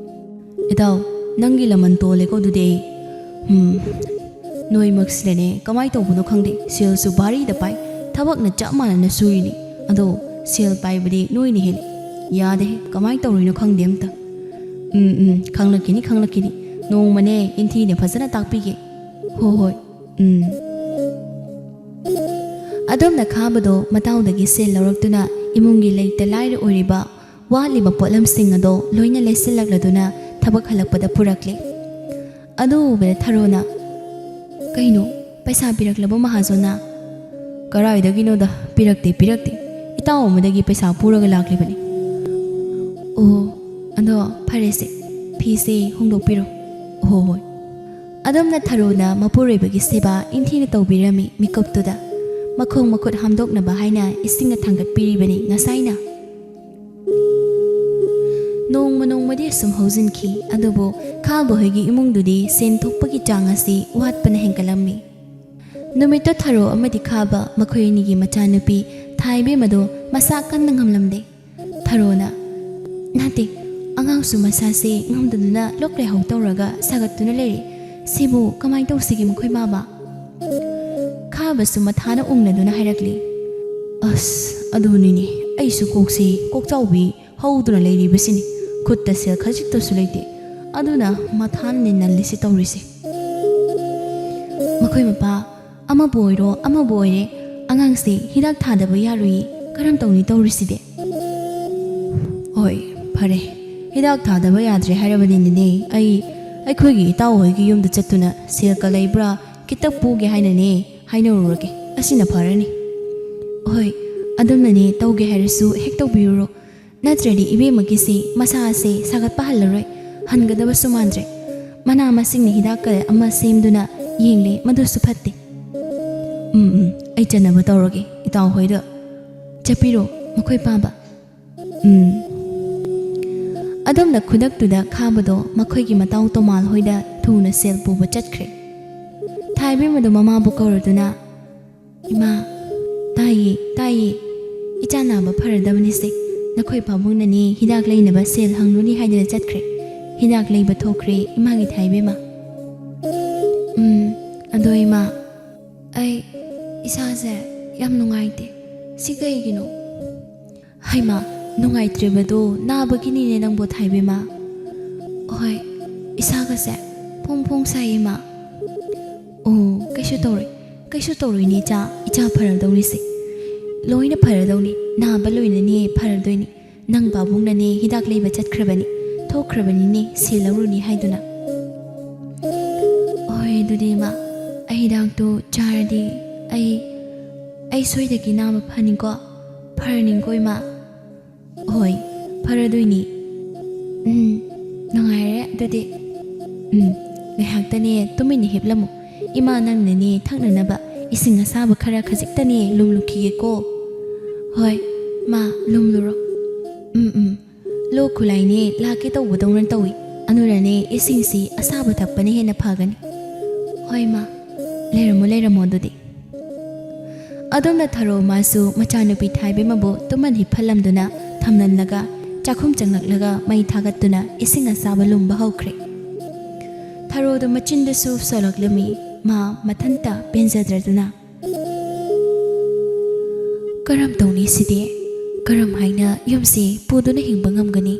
ꯏꯇꯥꯎ, ꯅꯪꯒꯤ ꯂꯃꯟ ꯇꯣꯜꯂꯦꯀꯣ ꯑꯗꯨꯗꯤ꯫ ꯎꯝ, ꯅꯣꯏꯃꯛꯁꯤꯅꯅꯦ, ꯀꯃꯥꯏ ꯇꯧꯕꯅꯣ ꯈꯪꯗꯦ, ꯁꯦꯜꯁꯨ ꯚꯥꯔꯤꯗ ꯄꯥꯏ, ꯊꯕꯛꯅ ꯆꯞ ꯃꯥꯟꯅꯅ ꯁꯨꯔꯤꯅꯤ, ꯑꯗꯣ ꯁꯦꯜ ꯄꯥꯏꯕꯗꯤ ꯅꯣꯏꯅ ꯍꯦꯜꯂꯤ꯫ ꯌꯥꯗꯦ, ꯀꯃꯥꯏ ꯇꯧꯔꯤꯅꯣ ꯈꯪꯗꯦ ꯑꯝꯇ꯫ ꯎꯝ, ꯎꯝ, ꯈꯪꯂꯛꯈꯤꯅꯤ, ꯈꯪꯂꯛꯈꯤꯅꯤ꯫ ꯅꯣꯡꯃꯅꯦ ꯏꯟꯊꯤꯅ ꯐꯖꯅ ꯇꯥꯛꯄꯤꯒꯦ꯫ ꯍꯣ ꯍꯣꯏ꯫ ꯎꯝ꯫ ꯑꯗꯣꯝꯅ ꯈꯥꯕꯗꯣ ꯃꯇꯥꯎꯗꯒꯤ ꯁꯦꯜ ꯂꯧꯔꯛꯇꯨꯅ ꯏꯃꯨꯡꯒꯤ ꯂꯩꯇ ꯂꯥꯏꯔ ꯑꯣꯏꯔꯤꯕ ꯋꯥꯠꯂꯤꯕ ꯄꯣꯠꯂꯝꯁꯤꯡ ꯑꯗꯣ ꯂꯣꯏꯅ ꯂꯩꯁꯤꯜꯂꯛꯂꯗꯨꯅ ꯊꯕꯛ ꯍꯜꯂꯛꯄꯗ ꯄꯨꯔꯛꯂꯦ꯫ ꯑꯗꯨ ꯎꯕꯗ ꯊꯔꯣꯅ, "ꯀꯩꯅꯣ, ꯄꯩꯁꯥ ꯄꯤꯔꯛꯂꯕꯣ ꯃꯍꯥꯖꯣꯟꯅ?" "ꯀꯔꯥꯏꯗꯒꯤꯅꯣꯗ, ꯄꯤꯔꯛꯇꯦ, ꯄꯤꯔꯛꯇꯦ꯫ ꯏꯇꯥꯎ ꯑꯃꯗꯒꯤ ꯄꯩꯁꯥ ꯄꯨꯔꯒ ꯂꯥꯛꯂꯤꯕꯅꯤ꯫" "ꯑꯣ, ꯑꯗꯣ ꯐꯔꯦꯁꯦ, ꯐꯤꯁꯦ ꯍꯣꯡꯗꯣꯛꯄꯤꯔꯣ꯫" "ꯍꯣ ꯍꯣꯏ꯫" ꯑꯗꯣꯝꯅ ꯊꯔꯣꯅ ꯃꯄꯨꯔꯣꯏꯕꯒꯤ ꯁꯦꯕꯥ ꯏꯟꯊꯤꯅ ꯇꯧꯕꯤꯔꯝꯃꯤ꯫ ꯃꯤꯀꯨꯞꯇꯨꯗ ꯃꯈꯣꯡ ꯃꯈꯨꯠ ꯍꯥꯝꯗꯣꯛꯅꯕ ꯍꯥꯏꯅ ꯏꯁꯤꯡꯅ ꯊꯥꯡꯒꯠꯄꯤꯔꯤꯕꯅꯤ ꯉꯁꯥꯏꯅ꯫ ꯅꯣꯡꯃ ꯅꯣꯡꯃꯗꯤ ꯑꯁꯨꯝ ꯍꯧꯖꯤꯟꯈꯤ, ꯑꯗꯨꯕꯨ ꯈꯥꯕ ꯍꯣꯏꯒꯤ ꯏꯃꯨꯡꯗꯨꯗꯤ ꯁꯦꯟ ꯊꯣꯛꯄꯒꯤ ꯆꯥꯡ ꯑꯁꯤ ꯋꯥꯠꯄꯅ ꯍꯦꯟꯒꯠꯂꯝꯃꯤ꯫ ꯅꯨꯃꯤꯠꯇꯣ ꯊꯔꯣ ꯑꯃꯗꯤ ꯈꯥꯕ, ꯃꯈꯣꯏ ꯑꯅꯤꯒꯤ ꯃꯆꯥꯅꯨꯄꯤ ꯊꯥꯏꯕꯦꯝ ꯑꯗꯣ ꯃꯁꯥ ꯀꯟꯅ ꯉꯝꯂꯝꯗꯦ꯫ ꯊꯔꯣꯅ, "ꯅꯠꯇꯦ, ꯑꯉꯥꯡꯁꯨ ꯃꯁꯥꯁꯦ ꯉꯝꯗꯗꯨꯅ ꯂꯣꯛ ꯂꯥꯏꯍꯧ ꯇꯧꯔꯒ ꯁꯥꯒꯠꯇꯨꯅ ꯂꯩꯔꯦ꯫ ꯁꯤꯕꯨ ꯀꯃꯥꯏ ꯇꯧꯁꯤꯒꯦ ꯃꯈꯣꯏ ꯃꯥꯕ?" ꯈꯥꯕꯁꯨ ꯃꯊꯥꯅ ꯎꯪꯂꯗꯨꯅ ꯍꯥꯏꯔꯛꯂꯤ, "ꯑꯁ, ꯑꯗꯨꯅꯤꯅꯦ, ꯑꯩꯁꯨ ꯀꯣꯛꯁꯤ ꯀꯣꯛꯆꯥꯎꯕꯤ ꯍꯧꯗꯨꯅ ꯂꯩꯔꯤꯕꯁꯤꯅꯤ꯫ ꯈꯨꯠꯇ ꯁꯦꯜ ꯈꯖꯤꯛꯇꯁꯨ ꯂꯩꯇꯦ꯫ ꯑꯗꯨꯅ ꯃꯊꯥꯅꯅꯦ ꯅꯜꯂꯤꯁꯤ ꯇꯧꯔꯤꯁꯦ꯫ ꯃꯈꯣꯏ ꯃꯄꯥ ꯑꯃꯕꯨ ꯑꯣꯏꯔꯣ, ꯑꯃꯕꯨ ꯑꯣꯏꯔꯦ, ꯑꯉꯥꯡꯁꯦ ꯍꯤꯗꯥꯛ ꯊꯥꯗꯕ ꯌꯥꯔꯣꯏꯌꯦ꯫ ꯀꯔꯝ ꯇꯧꯅꯤ ꯇꯧꯔꯤꯁꯤꯗꯤ?" "ꯍꯣꯏ, ꯐꯔꯦ꯫ ꯍꯤꯗꯥꯛ ꯊꯥꯗꯕ ꯌꯥꯗ꯭ꯔꯦ ꯍꯥꯏꯔꯕꯅꯤꯅꯅꯦ, ꯑꯩ, ꯑꯩꯈꯣꯏꯒꯤ ꯏꯇꯥꯎ ꯍꯣꯏꯒꯤ ꯌꯨꯝꯗ ꯆꯠꯇꯨꯅ ꯁꯦꯜꯒ ꯂꯩꯕ꯭ꯔꯥ ꯈꯤꯇ ꯄꯨꯒꯦ ꯍꯥꯏꯅꯅꯦ ꯍꯥꯏꯅꯔꯨꯔꯒꯦ꯫ ꯑꯁꯤꯅ ꯐꯔꯅꯤ꯫ ꯍꯣꯏ, ꯑꯗꯣꯝꯅꯅꯦ ꯇꯧꯒꯦ ꯍꯥꯏꯔꯁꯨ ꯍꯦꯛ ꯇꯧꯕꯤꯔꯨꯔꯣ꯫ ꯅꯠꯇ꯭ꯔꯗꯤ ꯏꯕꯦꯝꯃꯒꯤꯁꯤ ꯃꯁꯥꯁꯦ ꯁꯥꯒꯠꯄ ꯍꯜꯂꯔꯣꯏ, ꯍꯟꯒꯗꯕꯁꯨ ꯃꯥꯟꯗ꯭ꯔꯦ꯫ ꯃꯅꯥ ꯃꯁꯤꯡꯅ ꯍꯤꯗꯥꯛꯀ ꯑꯃ ꯁꯦꯝꯗꯨꯅ ꯌꯦꯡꯂꯦ, ꯃꯗꯨꯁꯨ ꯐꯠꯇꯦ꯫ ꯎꯝ, ꯎꯝ, ꯑꯩ ꯆꯠꯅꯕ ꯇꯧꯔꯒꯦ, ꯏꯇꯥꯎ ꯍꯣꯏꯗ ꯆꯠꯄꯤꯔꯣ, ꯃꯈꯣꯏ ꯄꯥꯕ꯫ ꯎꯝ꯫ ꯑꯗꯣꯝꯅ ꯈꯨꯗꯛꯇꯨꯗ ꯈꯥꯕꯗꯣ ꯃꯈꯣꯏꯒꯤ ꯃꯇꯥꯎ ꯇꯣꯃꯥꯜ ꯍꯣꯏꯗ ꯊꯨꯅ ꯁꯦꯜ ꯄꯨꯕ ꯆꯠꯈ꯭ꯔꯦ꯫ ꯊꯥꯏꯕꯦꯝꯃꯗꯣ ꯃꯃꯥꯕꯨ ꯀꯧꯔꯗꯨꯅ, "ꯏꯃꯥ, ꯇꯥꯏꯌꯦ, ꯇꯥꯏꯌꯦ꯫ ꯏꯆꯥ ꯅꯥꯕ ꯐꯔꯗꯕꯅꯤꯁꯦ꯫ ꯅꯈꯣꯏ ꯄꯥꯕꯨꯡꯅꯅꯦ ꯍꯤꯗꯥꯛ ꯂꯩꯅꯕ ꯁꯦꯜ ꯍꯪꯂꯨꯅꯤ ꯍꯥꯏꯗꯅ ꯆꯠꯈ꯭ꯔꯦ꯫ ꯍꯤꯗꯥꯛ ꯂꯩꯕ ꯊꯣꯛꯈ꯭ꯔꯦ, ꯏꯃꯥꯒꯤ ꯊꯥꯏꯕꯦꯝꯃ꯫" "ꯎꯝ, ꯑꯗꯣ ꯏꯃꯥ, ꯑꯩ ꯏꯁꯥꯁꯦ ꯌꯥꯝ ꯅꯨꯡꯉꯥꯏꯇꯦ꯫ ꯁꯤ ꯀꯩꯒꯤꯅꯣ?" "ꯍꯩꯃꯥ, ꯅꯨꯡꯉꯥꯏꯇ꯭ꯔꯤꯕꯗꯣ ꯅꯥꯕꯒꯤꯅꯤꯅꯦ ꯅꯪꯕꯨ ꯊꯥꯏꯕꯦꯝꯃ꯫" "ꯍꯣꯏ, ꯏꯁꯥꯒꯁꯦ ꯐꯣꯡ ꯐꯣꯡ ꯁꯥꯏ ꯏꯃꯥ꯫" "ꯑꯣ, ꯀꯩꯁꯨ ꯇꯧꯔꯣꯏ, ꯀꯩꯁꯨ ꯇꯧꯔꯣꯏꯅꯦ ꯏꯆꯥ, ꯏꯆꯥ ꯐꯔꯗꯧꯅꯤꯁꯦ꯫ ꯂꯣꯏꯅ ꯐꯔꯗꯧꯅꯤ, ꯅꯥꯕ ꯂꯣꯏꯅꯅꯦ ꯐꯔꯗꯣꯏꯅꯤ꯫ ꯅꯪ ꯄꯥꯕꯨꯡꯅꯅꯦ ꯍꯤꯗꯥꯛ ꯂꯩꯕ ꯆꯠꯈ꯭ꯔꯕꯅꯤ, ꯊꯣꯛꯈ꯭ꯔꯕꯅꯤꯅꯦ ꯁꯦꯜ ꯂꯧꯔꯨꯅꯤ ꯍꯥꯏꯗꯨꯅ꯫" "ꯍꯣꯏ, ꯑꯗꯨꯗꯤ ꯏꯃꯥ, ꯑꯩ ꯍꯤꯗꯥꯛꯇꯨ ꯆꯥꯔꯗꯤ ꯑꯩ, ꯑꯩ ꯁꯣꯏꯗꯒꯤ ꯅꯥꯕ ꯐꯅꯤꯀꯣ? ꯐꯔꯅꯤꯀꯣ ꯏꯃꯥ?" "ꯍꯣꯏ, ꯐꯔꯗꯣꯏꯅꯤ꯫ ꯎꯝ, ꯅꯨꯡꯉꯥꯏꯔꯦ ꯑꯗꯨꯗꯤ꯫ ꯎꯝ, ꯉꯥꯏꯍꯥꯛꯇꯅꯦ ꯇꯨꯃꯤꯟꯅ ꯍꯤꯞꯂꯝꯃꯨ꯫ ꯏꯃꯥ ꯅꯪꯅꯅꯦ ꯊꯛꯅꯅꯕ ꯏꯁꯤꯡ ꯑꯁꯥꯕ ꯈꯔ ꯈꯖꯤꯛꯇꯅꯦ ꯂꯨꯝꯂꯨꯈꯤꯒꯦꯀꯣ꯫" "ꯍꯣꯏ, ꯃꯥ, ꯂꯨꯝꯂꯨꯔꯣ꯫" "ꯎꯝ, ꯎꯝ, ꯂꯣꯛ ꯈꯨꯂꯥꯏꯅꯦ ꯂꯥꯛꯀꯦ ꯇꯧꯕꯗꯧꯅ ꯇꯧꯏ꯫ ꯑꯗꯨꯅꯅꯦ ꯏꯁꯤꯡꯁꯤ ꯑꯁꯥꯕ ꯊꯛꯄꯅ ꯍꯦꯟꯅ ꯐꯒꯅꯤ꯫" "ꯍꯣꯏ, ꯃꯥ, ꯂꯩꯔꯝꯃꯣ, ꯂꯩꯔꯝꯃꯣ ꯑꯗꯨꯗꯤ꯫" ꯑꯗꯣꯝꯅ ꯊꯔꯣ ꯃꯥꯁꯨ ꯃꯆꯥꯅꯨꯄꯤ ꯊꯥꯏꯕꯦꯝꯃꯕꯨ ꯇꯨꯝꯍꯟ ꯍꯤꯞꯍꯜꯂꯝꯗꯨꯅ ꯊꯝꯂꯝꯂꯒ ꯆꯥꯛꯈꯨꯝ ꯆꯪꯂꯛꯂꯒ ꯃꯩ ꯊꯥꯒꯠꯇꯨꯅ ꯏꯁꯤꯡ ꯑꯁꯥꯕ ꯂꯨꯝꯕ ꯍꯧꯈ꯭ꯔꯦ꯫ ꯊꯔꯣꯗꯨ ꯃꯆꯤꯟꯗꯁꯨ ꯁꯣꯜꯂꯛꯂꯝꯃꯤ꯫ ꯃꯥ ꯃꯊꯟꯇ ꯄꯦꯟꯖꯗ꯭ꯔꯗꯨꯅ, "ꯀꯔꯝ ꯇꯧꯅꯤ ꯁꯤꯗꯤ? ꯀꯔꯝ ꯍꯥꯏꯅ ꯌꯨꯝꯁꯤ ꯄꯨꯗꯨꯅ ꯍꯤꯡꯕ ꯉꯝꯒꯅꯤ?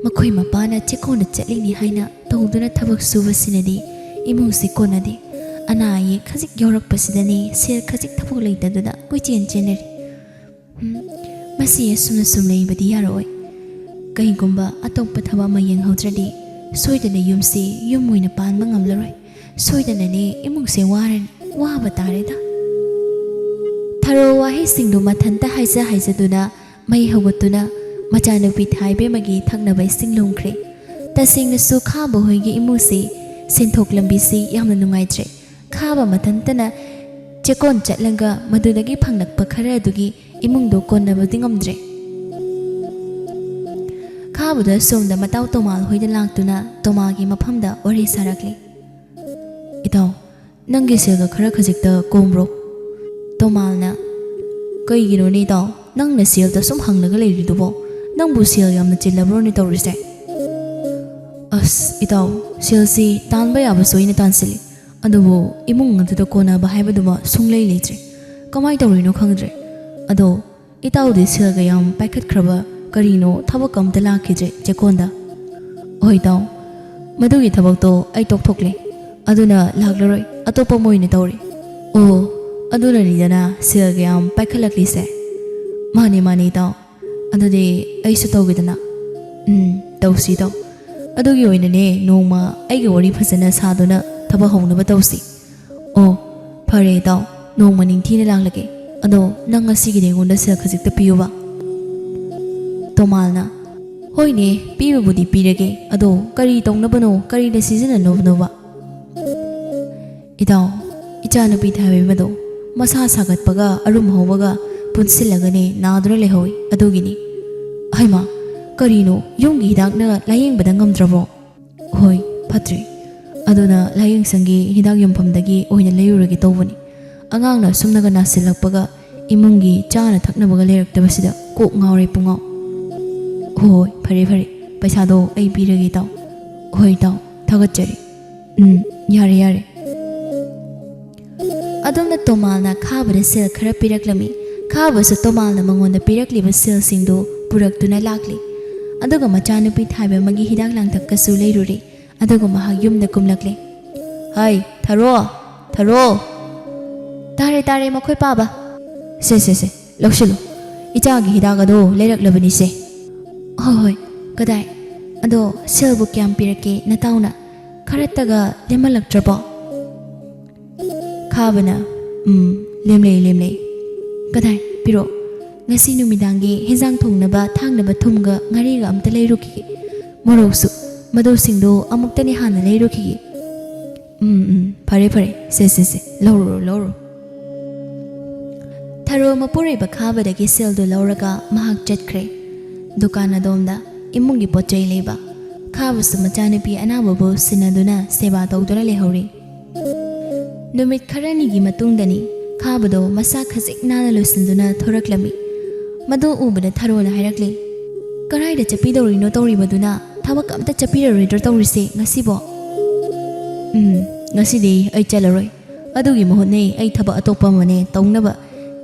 ꯃꯈꯣꯏ ꯃꯄꯥꯅ ꯆꯦꯛꯀꯣꯟꯗ ꯆꯠꯂꯤꯅꯤ ꯍꯥꯏꯅ ꯇꯧꯗꯨꯅ ꯊꯕꯛ ꯁꯨꯕꯁꯤꯅꯗꯤ ꯏꯃꯨꯡꯁꯤ ꯀꯣꯟꯅꯗꯦ꯫ ꯑꯅꯥ ꯑꯌꯦꯛ ꯈꯖꯤꯛ ꯌꯥꯎꯔꯛꯄꯁꯤꯗꯅꯤ ꯁꯦꯜ ꯈꯖꯤꯛ ꯊꯕꯛ ꯂꯩꯇꯗꯨꯅ ꯀꯣꯏꯆꯦꯟ ꯆꯦꯟꯅꯔꯤ꯫ ꯎꯝ, ꯃꯁꯤ ꯑꯁꯨꯝꯅ ꯁꯨꯝ ꯂꯩꯕꯗꯤ ꯌꯥꯔꯛꯑꯣꯏ꯫ ꯀꯩꯒꯨꯝꯕ ꯑꯇꯣꯞꯄ ꯊꯕꯛ ꯑꯃ ꯌꯦꯡꯍꯧꯗ꯭ꯔꯗꯤ ꯁꯣꯏꯗꯅ ꯌꯨꯝꯁꯤ ꯌꯨꯝ ꯑꯣꯏꯅ ꯄꯥꯟꯕ ꯉꯝꯂꯔꯣꯏ꯫ ꯁꯣꯏꯗꯅꯅꯦ ꯏꯃꯨꯡꯁꯦ ꯋꯥꯔꯅꯤ, ꯋꯥꯕ ꯇꯥꯔꯦꯗ꯫ ꯊꯔꯣ ꯋꯥꯍꯩꯁꯤꯡꯗꯨ ꯃꯊꯟꯇ ꯍꯥꯏꯖ ꯍꯥꯏꯖꯗꯨꯅ ꯃꯩ ꯍꯧꯒꯠꯇꯨꯅ ꯃꯆꯥꯅꯨꯄꯤ ꯊꯥꯏꯕꯦꯝꯃꯒꯤ ꯊꯛꯅꯕ ꯏꯁꯤꯡ ꯂꯨꯝꯈ꯭ꯔꯦ꯫ ꯇꯁꯦꯡꯅꯁꯨ ꯈꯥꯕ ꯍꯣꯏꯒꯤ ꯏꯃꯨꯡꯁꯤ ꯁꯦꯟꯊꯣꯛ ꯂꯝꯕꯤꯁꯤ ꯌꯥꯝꯅ ꯅꯨꯡꯉꯥꯏꯇ꯭ꯔꯦ꯫ ꯈꯥꯕ ꯃꯊꯟꯇꯅ ꯆꯦꯛꯀꯣꯟ ꯆꯠꯂꯒ ꯃꯗꯨꯗꯒꯤ ꯐꯪꯂꯛꯄ ꯈꯔ ꯑꯗꯨꯒꯤ ꯏꯃꯨꯡꯗꯨ ꯀꯣꯟꯅꯕꯗꯤ ꯉꯝꯗ꯭ꯔꯦ꯫ ꯈꯥꯕꯗ ꯁꯣꯝꯗ ꯃꯇꯥꯎ ꯇꯣꯃꯥꯜ ꯍꯣꯏꯗ ꯂꯥꯛꯇꯨꯅ ꯇꯣꯃꯥꯒꯤ ꯃꯐꯝꯗ ꯋꯥꯔꯤ ꯁꯥꯔꯛꯂꯤ꯫ "ꯏꯇꯥꯎ, ꯅꯪꯒꯤ ꯁꯦꯜꯒ ꯈꯔ ꯈꯖꯤꯛꯇ ꯀꯣꯝꯕ꯭ꯔꯣ?" ꯇꯣꯃꯥꯜꯅ, "ꯀꯩꯒꯤꯅꯣꯅꯦ ꯏꯇꯥꯎ, ꯅꯪꯅ ꯁꯦꯜꯗ ꯁꯨꯝ ꯍꯪꯂꯒ ꯂꯩꯔꯤꯗꯨꯕꯣ? ꯅꯪꯕꯨ ꯁꯦꯜ ꯌꯥꯝꯅ ꯆꯤꯜꯂꯕ꯭ꯔꯣꯅꯦ ꯇꯧꯔꯤꯁꯦ?" "ꯑꯁ ꯏꯇꯥꯎ, ꯁꯦꯜꯁꯤ ꯇꯥꯟꯕ ꯌꯥꯕꯁꯨ ꯑꯩꯅ ꯇꯥꯟꯁꯤꯜꯂꯤ, ꯑꯗꯨꯕꯨ ꯏꯃꯨꯡ ꯑꯗꯨꯗ ꯀꯣꯟꯅꯕ ꯍꯥꯏꯕꯗꯨꯃ ꯁꯨꯡꯂꯩ ꯂꯩꯇ꯭ꯔꯦ꯫ ꯀꯃꯥꯏ ꯇꯧꯔꯤꯅꯣ ꯈꯪꯗ꯭ꯔꯦ꯫ ꯑꯗꯣ ꯏꯇꯥꯎꯗꯤ ꯁꯦꯜꯒ ꯌꯥꯝ ꯄꯥꯏꯈꯠꯈ꯭ꯔꯕ ꯀꯔꯤꯅꯣ, ꯊꯕꯛ ꯑꯝꯇ ꯂꯥꯛꯈꯤꯗ꯭ꯔꯦ ꯆꯦꯛꯀꯣꯟꯗ?" "ꯍꯣꯏ ꯏꯇꯥꯎ, ꯃꯗꯨꯒꯤ ꯊꯕꯛꯇꯣ ꯑꯩ ꯇꯣꯛꯊꯣꯛꯂꯦ, ꯑꯗꯨꯅ ꯂꯥꯛꯂꯔꯣꯏ, ꯑꯇꯣꯞꯄ ꯑꯃ ꯑꯣꯏꯅ ꯇꯧꯔꯦ꯫" "ꯑꯣ, ꯑꯗꯨꯅꯅꯤꯗꯅ ꯁꯦꯜꯒ ꯌꯥꯝ ꯄꯥꯏꯈꯠꯂꯛꯂꯤꯁꯦ꯫" "ꯃꯥꯅꯦ ꯃꯥꯅꯦ ꯏꯇꯥꯎ, ꯑꯗꯨꯗꯤ ꯑꯩꯁꯨ ꯇꯧꯒꯦꯗꯅ꯫" "ꯎꯝ, ꯇꯧꯁꯤ ꯏꯇꯥꯎ꯫ ꯑꯗꯨꯒꯤ ꯑꯣꯏꯅꯅꯦ ꯅꯣꯡꯃ ꯑꯩꯒ ꯋꯥꯔꯤ ꯐꯖꯅ ꯁꯥꯗꯨꯅ ꯊꯕꯛ ꯍꯧꯅꯕ ꯇꯧꯁꯤ꯫" "ꯑꯣ, ꯐꯔꯦ ꯏꯇꯥꯎ, ꯅꯣꯡꯃ ꯅꯤꯡꯊꯤꯅ ꯂꯥꯛꯂꯒꯦ꯫ ꯑꯗꯣ ꯅꯪ ꯉꯁꯤꯒꯤꯗꯤ ꯑꯩꯉꯣꯟꯗ ꯁꯦꯜ ꯈꯖꯤꯛꯇ ꯄꯤꯌꯨꯕ꯫" ꯇꯣꯃꯥꯜꯅ, "ꯍꯣꯏꯅꯦ, ꯄꯤꯕꯕꯨꯗꯤ ꯄꯤꯔꯒꯦ, ꯑꯗꯣ ꯀꯔꯤ ꯇꯧꯅꯕꯅꯣ, ꯀꯔꯤꯗ ꯁꯤꯖꯤꯟꯅꯅꯕꯅꯣꯕ?" "ꯏꯇꯥꯎ, ꯏꯆꯥꯅꯨꯄꯤ ꯊꯥꯏꯕꯦꯝꯃꯗꯣ ꯃꯁꯥ ꯁꯥꯒꯠꯄꯒ ꯑꯔꯨꯝ ꯍꯧꯕꯒ ꯄꯨꯟꯁꯤꯜꯂꯒꯅꯦ ꯅꯥꯗꯨꯅ ꯂꯩꯍꯧꯏ, ꯑꯗꯨꯒꯤꯅꯤ꯫" "ꯍꯩꯃꯥ, ꯀꯔꯤꯅꯣ, ꯌꯨꯝꯒꯤ ꯍꯤꯗꯥꯛꯅ ꯂꯥꯌꯦꯡꯕꯗ ꯉꯝꯗ꯭ꯔꯕꯣ?" "ꯍꯣꯏ, ꯐꯠꯇ꯭ꯔꯤ꯫ ꯑꯗꯨꯅ ꯂꯥꯌꯦꯡꯁꯪꯒꯤ ꯍꯤꯗꯥꯛ ꯌꯣꯟꯐꯝꯗꯒꯤ ꯑꯣꯏꯅ ꯂꯩꯔꯨꯔꯒꯦ ꯇꯧꯕꯅꯤ꯫ ꯑꯉꯥꯡꯅ ꯑꯁꯨꯝꯅꯒ ꯅꯥꯁꯤꯜꯂꯛꯄꯒ ꯏꯃꯨꯡꯒꯤ ꯆꯥꯅ ꯊꯛꯅꯕꯒ ꯂꯩꯔꯛꯇꯕꯁꯤꯗ ꯀꯣꯛ ꯉꯥꯎꯔꯦ ꯄꯨꯡꯉꯥꯎ꯫" "ꯍꯣꯏ, ꯐꯔꯦ, ꯐꯔꯦ꯫ ꯄꯩꯁꯥꯗꯣ ꯑꯩ ꯄꯤꯔꯒꯦ ꯏꯇꯥꯎ꯫" "ꯍꯣꯏ ꯏꯇꯥꯎ, ꯊꯥꯒꯠꯆꯔꯤ꯫" "ꯎꯝ, ꯌꯥꯔꯦ, ꯌꯥꯔꯦ꯫" ꯑꯗꯨꯝꯅ ꯇꯣꯃꯥꯜꯅ ꯈꯥꯕꯗ ꯁꯦꯜ ꯈꯔ ꯄꯤꯔꯛꯂꯝꯃꯤ꯫ ꯈꯥꯕꯁꯨ ꯇꯣꯃꯥꯜꯅ ꯃꯉꯣꯟꯗ ꯄꯤꯔꯛꯂꯤꯕ ꯁꯦꯜꯁꯤꯡꯗꯨ ꯄꯨꯔꯛꯇꯨꯅ ꯂꯥꯛꯂꯤ꯫ ꯑꯗꯨꯒ ꯃꯆꯥꯅꯨꯄꯤ ꯊꯥꯏꯕꯦꯝꯃꯒꯤ ꯍꯤꯗꯥꯛ ꯂꯥꯡꯊꯛꯀꯁꯨ ꯂꯩꯔꯨꯔꯦ꯫ ꯑꯗꯨꯒ ꯃꯍꯥꯛ ꯌꯨꯝꯗ ꯀꯨꯝꯂꯛꯂꯦ꯫ "ꯍꯩ, ꯊꯔꯣ! ꯊꯔꯣ!" "ꯇꯥꯔꯦ, ꯇꯥꯔꯦ, ꯃꯈꯣꯏ ꯄꯥꯕ꯫" "ꯁꯦ, ꯁꯦ, ꯁꯦ, ꯂꯧꯁꯤꯜꯂꯨ꯫ ꯏꯆꯥꯒꯤ ꯍꯤꯗꯥꯛ ꯑꯗꯣ ꯂꯩꯔꯛꯂꯕꯅꯤꯁꯦ꯫" "ꯍꯣꯏ, ꯍꯣꯏ, ꯀꯗꯥꯏ?" ꯑꯗꯣ ꯁꯦꯜꯕꯨ ꯀꯌꯥꯝ ꯄꯤꯔꯛꯀꯦ ꯅꯇꯥꯎꯅ? ꯈꯔꯠꯇꯒ ꯂꯦꯝꯍꯜꯂꯛꯇ꯭ꯔꯕꯣ? ꯈꯥꯕꯅ, "ꯎꯝ, ꯂꯦꯝꯂꯩ, ꯂꯦꯝꯂꯩ꯫ ꯀꯗꯥꯏ, ꯄꯤꯔꯛꯑꯣ꯫ ꯉꯁꯤ ꯅꯨꯃꯤꯗꯥꯡꯒꯤ ꯍꯦꯟꯖꯥꯡ ꯊꯣꯡꯅꯕ ꯊꯥꯡꯅꯕ ꯊꯨꯝꯒ ꯉꯥꯔꯤꯒ ꯑꯝꯇ ꯂꯩꯔꯨꯈꯤꯒꯦ꯫ ꯃꯣꯔꯣꯛꯁꯨ, ꯃꯗꯨꯁꯤꯡꯗꯣ ꯑꯃꯨꯛꯇꯅꯤ ꯍꯥꯟꯅ ꯂꯩꯔꯨꯈꯤꯒꯦ꯫ ꯎꯝ, ꯎꯝ, ꯐꯔꯦ, ꯐꯔꯦ꯫ ꯁꯦ, ꯁꯦ, ꯁꯦ, ꯂꯧꯔꯨꯔꯣ, ꯂꯧꯔꯨꯔꯣ꯫" ꯊꯔꯣ ꯃꯄꯨꯔꯣꯏꯕ ꯈꯥꯕꯗꯒꯤ ꯁꯦꯜꯗꯨ ꯂꯧꯔꯒ ꯃꯍꯥꯛ ꯆꯠꯈ꯭ꯔꯦ꯫ ꯗꯨꯀꯥꯟ ꯑꯗꯣꯝꯗ ꯏꯃꯨꯡꯒꯤ ꯄꯣꯠ ꯆꯩ ꯂꯩꯕ꯫ ꯈꯥꯕꯁꯨ ꯃꯆꯥꯅꯨꯄꯤ ꯑꯅꯥꯕꯕꯨ ꯁꯤꯟꯅꯗꯨꯅ ꯁꯦꯕꯥ ꯇꯧꯗꯨꯅ ꯂꯩꯍꯧꯔꯤ꯫ ꯅꯨꯃꯤꯠ ꯈꯔꯅꯤꯒꯤ ꯃꯇꯨꯡꯗꯅꯤ ꯈꯥꯕꯗꯣ ꯃꯁꯥ ꯈꯖꯤꯛ ꯅꯥꯟꯅ ꯂꯣꯏꯁꯤꯟꯗꯨꯅ ꯊꯣꯔꯛꯂꯝꯃꯤ꯫ ꯃꯗꯨ ꯎꯕꯗ ꯊꯔꯣꯅ ꯍꯥꯏꯔꯛꯂꯤ, "ꯀꯔꯥꯏꯗ ꯆꯠꯄꯤꯗꯧꯔꯤꯅꯣ ꯇꯧꯔꯤꯕꯗꯨꯅ? ꯊꯕꯛ ꯑꯝꯇ ꯆꯠꯄꯤꯔꯔꯣꯏꯗ꯭ꯔꯣ ꯇꯧꯔꯤꯁꯦ ꯉꯁꯤꯕꯣ?" "ꯎꯝ, ꯉꯁꯤꯗꯤ ꯑꯩ ꯆꯠꯂꯔꯣꯏ꯫ ꯑꯗꯨꯒꯤ ꯃꯍꯨꯠꯅꯦ ꯑꯩ ꯊꯕꯛ ꯑꯇꯣꯞꯄ ꯑꯃꯅꯦ ꯇꯧꯅꯕ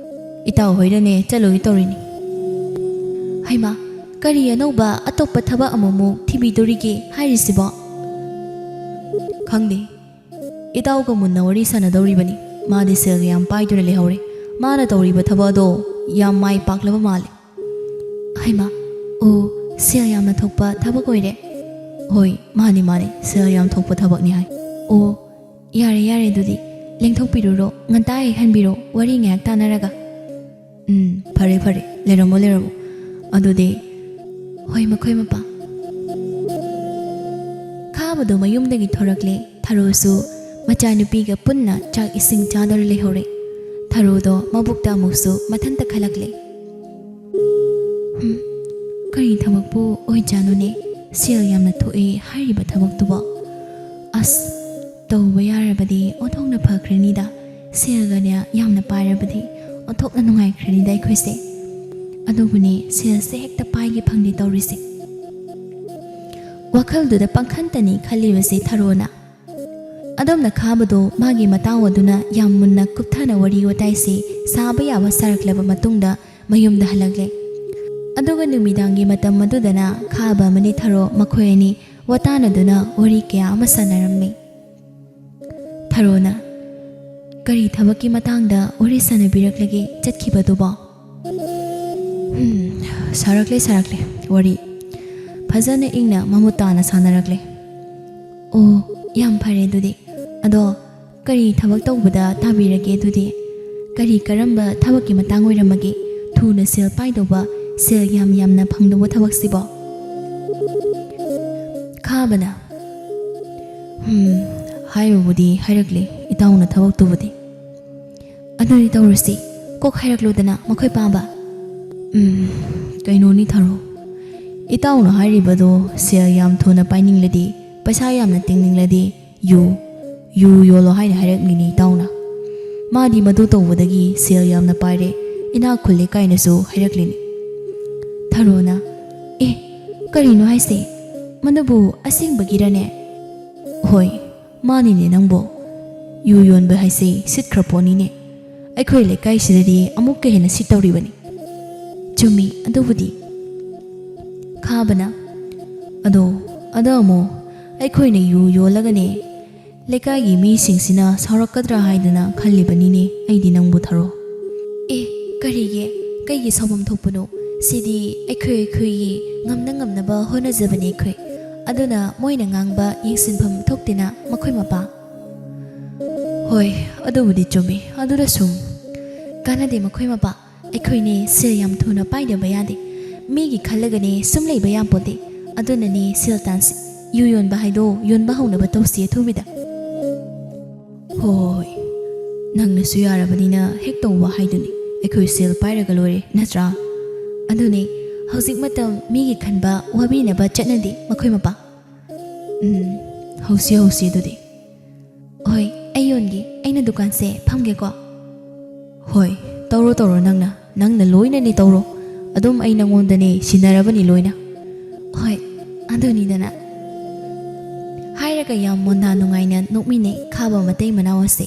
ꯏꯇꯥꯎ ꯍꯣꯏꯗꯅꯦ ꯆꯠꯂꯨꯒꯦ ꯇꯧꯔꯤꯅꯤ꯫" "ꯍꯩꯃꯥ, ꯀꯔꯤ ꯑꯅꯧꯕ ꯑꯇꯣꯞꯄ ꯊꯕꯛ ꯑꯃꯃꯨꯛ ꯊꯤꯕꯤꯗꯣꯔꯤꯒꯦ ꯍꯥꯏꯔꯤꯁꯤꯕꯣ?" "ꯈꯪꯗꯦ꯫ ꯏꯇꯥꯎꯒ ꯃꯨꯟꯅ ꯋꯥꯔꯤ ꯁꯥꯟꯅꯗꯧꯔꯤꯕꯅꯤ꯫ ꯃꯥꯗꯤ ꯁꯦꯜꯒ ꯌꯥꯝ ꯄꯥꯏꯗꯨꯅ ꯂꯩꯍꯧꯔꯦ꯫ ꯃꯥꯅ ꯇꯧꯔꯤꯕ ꯊꯕꯛ ꯑꯗꯣ ꯌꯥꯝ ꯃꯥꯏ ꯄꯥꯛꯂꯕ ꯃꯥꯜꯂꯦ꯫" "ꯍꯩꯃꯥ, ꯑꯣ, ꯁꯦꯜ ꯌꯥꯝꯅ ꯊꯣꯛꯄ ꯊꯕꯛ ꯑꯣꯏꯔꯦ?" "ꯍꯣꯏ, ꯃꯥꯅꯤ, ꯃꯥꯅꯤ, ꯁꯦꯜ ꯌꯥꯝ ꯊꯣꯛꯄ ꯊꯕꯛꯅꯤ ꯍꯥꯏ꯫" "ꯑꯣ, ꯌꯥꯔꯦ, ꯌꯥꯔꯦ, ꯑꯗꯨꯗꯤ ꯂꯦꯡꯊꯣꯛꯄꯤꯔꯨꯔꯣ, ꯉꯟꯇꯥ ꯍꯦꯛ ꯍꯟꯕꯤꯔꯣ, ꯋꯥꯔꯤ ꯉꯥꯏꯍꯥꯛ ꯇꯥꯟꯅꯔꯒ꯫" "ꯎꯝ, ꯐꯔꯦ, ꯐꯔꯦ, ꯂꯩꯔꯝꯃꯣ, ꯂꯩꯔꯝꯃꯣ꯫ ꯑꯗꯨꯗꯤ ꯍꯣꯏ, ꯃꯈꯣꯏ ꯃꯄꯥ꯫" ꯈꯥꯕꯗꯣ ꯃꯌꯨꯝꯗꯒꯤ ꯊꯣꯔꯛꯂꯦ꯫ ꯊꯔꯣꯁꯨ ꯃꯆꯥꯅꯨꯄꯤꯒ ꯄꯨꯟꯅ ꯆꯥꯛ ꯏꯁꯤꯡ ꯆꯥꯗꯨꯅ ꯂꯩꯍꯧꯔꯦ꯫ ꯊꯔꯣꯗꯣ ꯃꯕꯨꯛꯇ ꯑꯃꯨꯛꯁꯨ ꯃꯊꯟꯇ ꯈꯜꯂꯛꯂꯦ꯫ "ꯍꯨꯝ, ꯀꯔꯤ ꯊꯕꯛꯄꯨ ꯑꯣꯏꯖꯥꯠꯅꯣꯅꯦ? ꯁꯦꯜ ꯌꯥꯝꯅ ꯊꯣꯛꯑꯦ ꯍꯥꯏꯔꯤꯕ ꯊꯕꯛꯇꯨꯕꯣ? ꯑꯁ, ꯇꯧꯕ ꯌꯥꯔꯕꯗꯤ ꯑꯣꯟꯊꯣꯛꯅ ꯐꯈ꯭ꯔꯅꯤꯗ꯫ ꯁꯦꯜꯒꯅꯦ ꯌꯥꯝꯅ ꯄꯥꯏꯔꯕꯗꯤ ꯑꯣꯟꯊꯣꯛꯅ ꯅꯨꯡꯉꯥꯏꯈ꯭ꯔꯅꯤꯗ ꯑꯩꯈꯣꯏꯁꯦ꯫ ꯑꯗꯨꯕꯨꯅꯦ, ꯁꯦꯜꯁꯦ ꯍꯦꯛꯇ ꯄꯥꯏꯒꯦ ꯐꯪꯗꯦ ꯇꯧꯔꯤꯁꯦ꯫" ꯋꯥꯈꯜꯗꯨꯗ ꯄꯪꯈꯟꯇꯅꯤ ꯈꯜꯂꯤꯕꯁꯦ ꯊꯔꯣꯅ꯫ ꯑꯗꯣꯝꯅ ꯈꯥꯕꯗꯣ ꯃꯥꯒꯤ ꯃꯇꯥꯎ ꯑꯗꯨꯅ ꯌꯥꯝ ꯃꯨꯟꯅ ꯀꯨꯞꯊꯅ ꯋꯥꯔꯤ ꯋꯥꯇꯥꯏꯁꯤ ꯁꯥꯕ ꯌꯥꯕ ꯁꯥꯔꯛꯂꯕ ꯃꯇꯨꯡꯗ ꯃꯌꯨꯝꯗ ꯍꯜꯂꯛꯂꯦ꯫ ꯑꯗꯨꯒ ꯅꯨꯃꯤꯗꯥꯡꯒꯤ ꯃꯇꯝ ꯑꯗꯨꯗꯅ ꯈꯥꯕ ꯑꯃꯗꯤ ꯊꯔꯣ ꯃꯈꯣꯏ ꯑꯅꯤ ꯋꯥꯇꯥꯅꯗꯨꯅ ꯋꯥꯔꯤ ꯀꯌꯥ ꯑꯃ ꯁꯥꯟꯅꯔꯝꯃꯤ꯫ ꯊꯔꯣꯅ, "ꯀꯔꯤ ꯊꯕꯛꯀꯤ ꯃꯇꯥꯡꯗ ꯋꯥꯔꯤ ꯁꯥꯟꯅꯕꯤꯔꯛꯂꯒꯦ ꯆꯠꯈꯤꯕꯗꯨꯕꯣ?" "ꯍꯨꯝ, ꯁꯥꯔꯛꯂꯦ, ꯁꯥꯔꯛꯂꯦ ꯋꯥꯔꯤ꯫ ꯐꯖꯅ ꯏꯪꯅ ꯃꯃꯨꯠ ꯇꯥꯅ ꯁꯥꯟꯅꯔꯛꯂꯦ꯫ "ꯑꯣ, ꯌꯥꯝ ꯐꯔꯦ ꯑꯗꯨꯗꯤ꯫ ꯑꯗꯣ ꯀꯔꯤ ꯊꯕꯛ ꯇꯧꯕꯗ ꯇꯥꯕꯤꯔꯒꯦ ꯑꯗꯨꯗꯤ? ꯀꯔꯤ ꯀꯔꯝꯕ ꯊꯕꯛꯀꯤ ꯃꯇꯥꯡ ꯑꯣꯏꯔꯝꯃꯒꯦ? ꯊꯨꯅ ꯁꯦꯜ ꯄꯥꯏꯗꯧꯕ, ꯁꯦꯜ ꯌꯥꯝ ꯌꯥꯝꯅ ꯐꯪꯗꯧꯕ ꯊꯕꯛꯁꯤꯕꯣ?" ꯈꯥꯕꯅ, "ꯍꯝ, ꯍꯥꯏꯕꯕꯨꯗꯤ ꯍꯥꯏꯔꯛꯂꯦ ꯏꯇꯥꯎꯅ ꯊꯕꯛꯇꯨꯕꯨꯗꯤ꯫ ꯑꯗꯨꯗꯤ ꯇꯧꯔꯁꯤ, ꯀꯣꯛ ꯍꯥꯏꯔꯛꯂꯨꯗꯅ ꯃꯈꯣꯏ ꯄꯥꯕ꯫" "ꯎꯝ, ꯀꯩꯅꯣꯅꯤ ꯊꯔꯣ, ꯏꯇꯥꯎꯅ ꯍꯥꯏꯔꯤꯕꯗꯣ ꯁꯦꯜ ꯌꯥꯝ ꯊꯨꯅ ꯄꯥꯏꯅꯤꯡꯂꯗꯤ, ꯄꯩꯁꯥ ꯌꯥꯝꯅ ꯇꯤꯡꯅꯤꯡꯂꯗꯤ ꯌꯨ, ꯌꯨ ꯌꯣꯜꯂꯣ ꯍꯥꯏꯅ ꯍꯥꯏꯔꯛꯂꯤꯅꯤ ꯏꯇꯥꯎꯅ꯫ ꯃꯥꯗꯤ ꯃꯗꯨ ꯇꯧꯕꯗꯒꯤ ꯁꯦꯜ ꯌꯥꯝꯅ ꯄꯥꯏꯔꯦ, ꯏꯅꯥꯛ ꯈꯨꯜꯂꯦ ꯀꯥꯏꯅꯁꯨ ꯍꯥꯏꯔꯛꯂꯤꯅꯤ꯫" ꯊꯔꯣꯅ, "ꯑꯦ, ꯀꯔꯤꯅꯣ ꯍꯥꯏꯁꯦ? ꯃꯗꯨꯕꯨ ꯑꯁꯦꯡꯕꯒꯤꯔꯅꯦ?" "ꯍꯣꯏ, ꯃꯥꯅꯤꯅꯦ ꯅꯪꯕꯣ꯫ ꯌꯨ ꯌꯣꯟꯕ ꯍꯥꯏꯁꯦ ꯁꯤꯠꯈ꯭ꯔ ꯄꯣꯠꯅꯤꯅꯦ꯫ ꯑꯩꯈꯣꯏ ꯂꯩꯀꯥꯏꯁꯤꯗꯗꯤ ꯑꯃꯨꯛꯀ ꯍꯦꯟꯅ ꯁꯤꯠꯇꯧꯔꯤꯕꯅꯤ꯫" "ꯆꯨꯝꯃꯤ ꯑꯗꯨꯕꯨꯗꯤ꯫" ꯈꯥꯕꯅ, "ꯑꯗꯣ, ꯑꯗꯣ ꯑꯃꯨꯛ ꯑꯩꯈꯣꯏꯅ ꯌꯨ ꯌꯣꯜꯂꯒꯅꯦ, ꯂꯩꯀꯥꯏꯒꯤ ꯃꯤꯁꯤꯡꯁꯤꯅ ꯁꯥꯎꯔꯛꯀꯗ꯭ꯔꯥ ꯍꯥꯏꯗꯅ ꯈꯜꯂꯤꯕꯅꯤꯅꯦ ꯑꯩꯗꯤ ꯅꯪꯕꯨ ꯊꯔꯣ꯫" "ꯑꯦ, ꯀꯔꯤꯒꯤ? ꯀꯩꯒꯤ ꯁꯥꯎꯐꯝ ꯊꯣꯛꯄꯅꯣ? ꯁꯤꯗꯤ ꯑꯩꯈꯣꯏ ꯑꯩꯈꯣꯏꯒꯤ ꯉꯝꯅ ꯉꯝꯅꯕ ꯍꯣꯠꯅꯖꯕꯅꯤ ꯑꯩꯈꯣꯏ꯫ ꯑꯗꯨꯅ ꯃꯣꯏꯅ ꯉꯥꯡꯕ ꯌꯦꯡꯁꯤꯟꯐꯝ ꯊꯣꯛꯇꯦꯅ ꯃꯈꯣꯏ ꯃꯄꯥ꯫" "ꯍꯣꯏ, ꯑꯗꯨꯕꯨꯗꯤ ꯆꯨꯝꯃꯤ꯫ ꯑꯗꯨꯗ ꯁꯨꯝ ꯀꯥꯟꯅꯗꯦ ꯃꯈꯣꯏ ꯃꯄꯥ꯫ ꯑꯩꯈꯣꯏꯅꯦ ꯁꯦꯜ ꯌꯥꯝ ꯊꯨꯅ ꯄꯥꯏꯗꯕ ꯌꯥꯗꯦ꯫ ꯃꯤꯒꯤ ꯈꯜꯂꯒꯅꯦ ꯁꯨꯝ ꯂꯩꯕ ꯌꯥꯄꯣꯠꯇꯦ꯫ ꯑꯗꯨꯅꯅꯦ ꯁꯦꯜ ꯇꯥꯟꯁꯤ꯫ ꯌꯨ ꯌꯣꯟꯕ ꯍꯥꯏꯗꯣ ꯌꯣꯟꯕ ꯍꯧꯅꯕ ꯇꯧꯁꯤ ꯑꯊꯨꯕꯤꯗ꯫" "ꯍꯣꯏ, ꯍꯣꯏ, ꯍꯣꯏ꯫ ꯅꯪꯅꯁꯨ ꯌꯥꯔꯕꯅꯤꯅ ꯍꯦꯛ ꯇꯧꯕ ꯍꯥꯏꯗꯨꯅꯤ꯫ ꯑꯩꯈꯣꯏ ꯁꯦꯜ ꯄꯥꯏꯔꯒ ꯂꯣꯏꯔꯦ, ꯅꯠꯇ꯭ꯔꯥ?" "ꯑꯗꯨꯅꯦ, ꯍꯧꯖꯤꯛ ꯃꯇꯝ ꯃꯤꯒꯤ ꯈꯟꯕ ꯋꯥꯕꯤꯅꯕ ꯆꯠꯅꯗꯦ ꯃꯈꯣꯏ ꯃꯄꯥ꯫" "ꯎꯝ, ꯍꯧꯁꯤ, ꯍꯧꯁꯤ ꯑꯗꯨꯗꯤ꯫" "ꯍꯣꯏ, ꯑꯩ ꯌꯣꯟꯒꯦ꯫ ꯑꯩꯅ ꯗꯨꯀꯥꯟꯁꯦ ꯐꯝꯒꯦꯀꯣ꯫" "ꯍꯣꯏ, ꯇꯧꯔꯣ, ꯇꯧꯔꯣ ꯅꯪꯅ꯫ ꯅꯪꯅ ꯂꯣꯏꯅꯅꯦ ꯇꯧꯔꯣ꯫ ꯑꯗꯨꯝ ꯑꯩ ꯅꯪꯉꯣꯟꯗꯅꯦ ꯁꯤꯟꯅꯔꯕꯅꯤ ꯂꯣꯏꯅ꯫" "ꯍꯣꯏ, ꯑꯗꯨꯅꯤꯗꯅ꯫" ꯍꯥꯏꯔꯒ ꯌꯥꯝ ꯃꯣꯟꯗꯥ ꯅꯨꯡꯉꯥꯏꯅ ꯅꯣꯛꯃꯤꯟꯅꯩ ꯈꯥꯕ ꯃꯇꯩ ꯃꯅꯥꯎ ꯑꯁꯦ꯫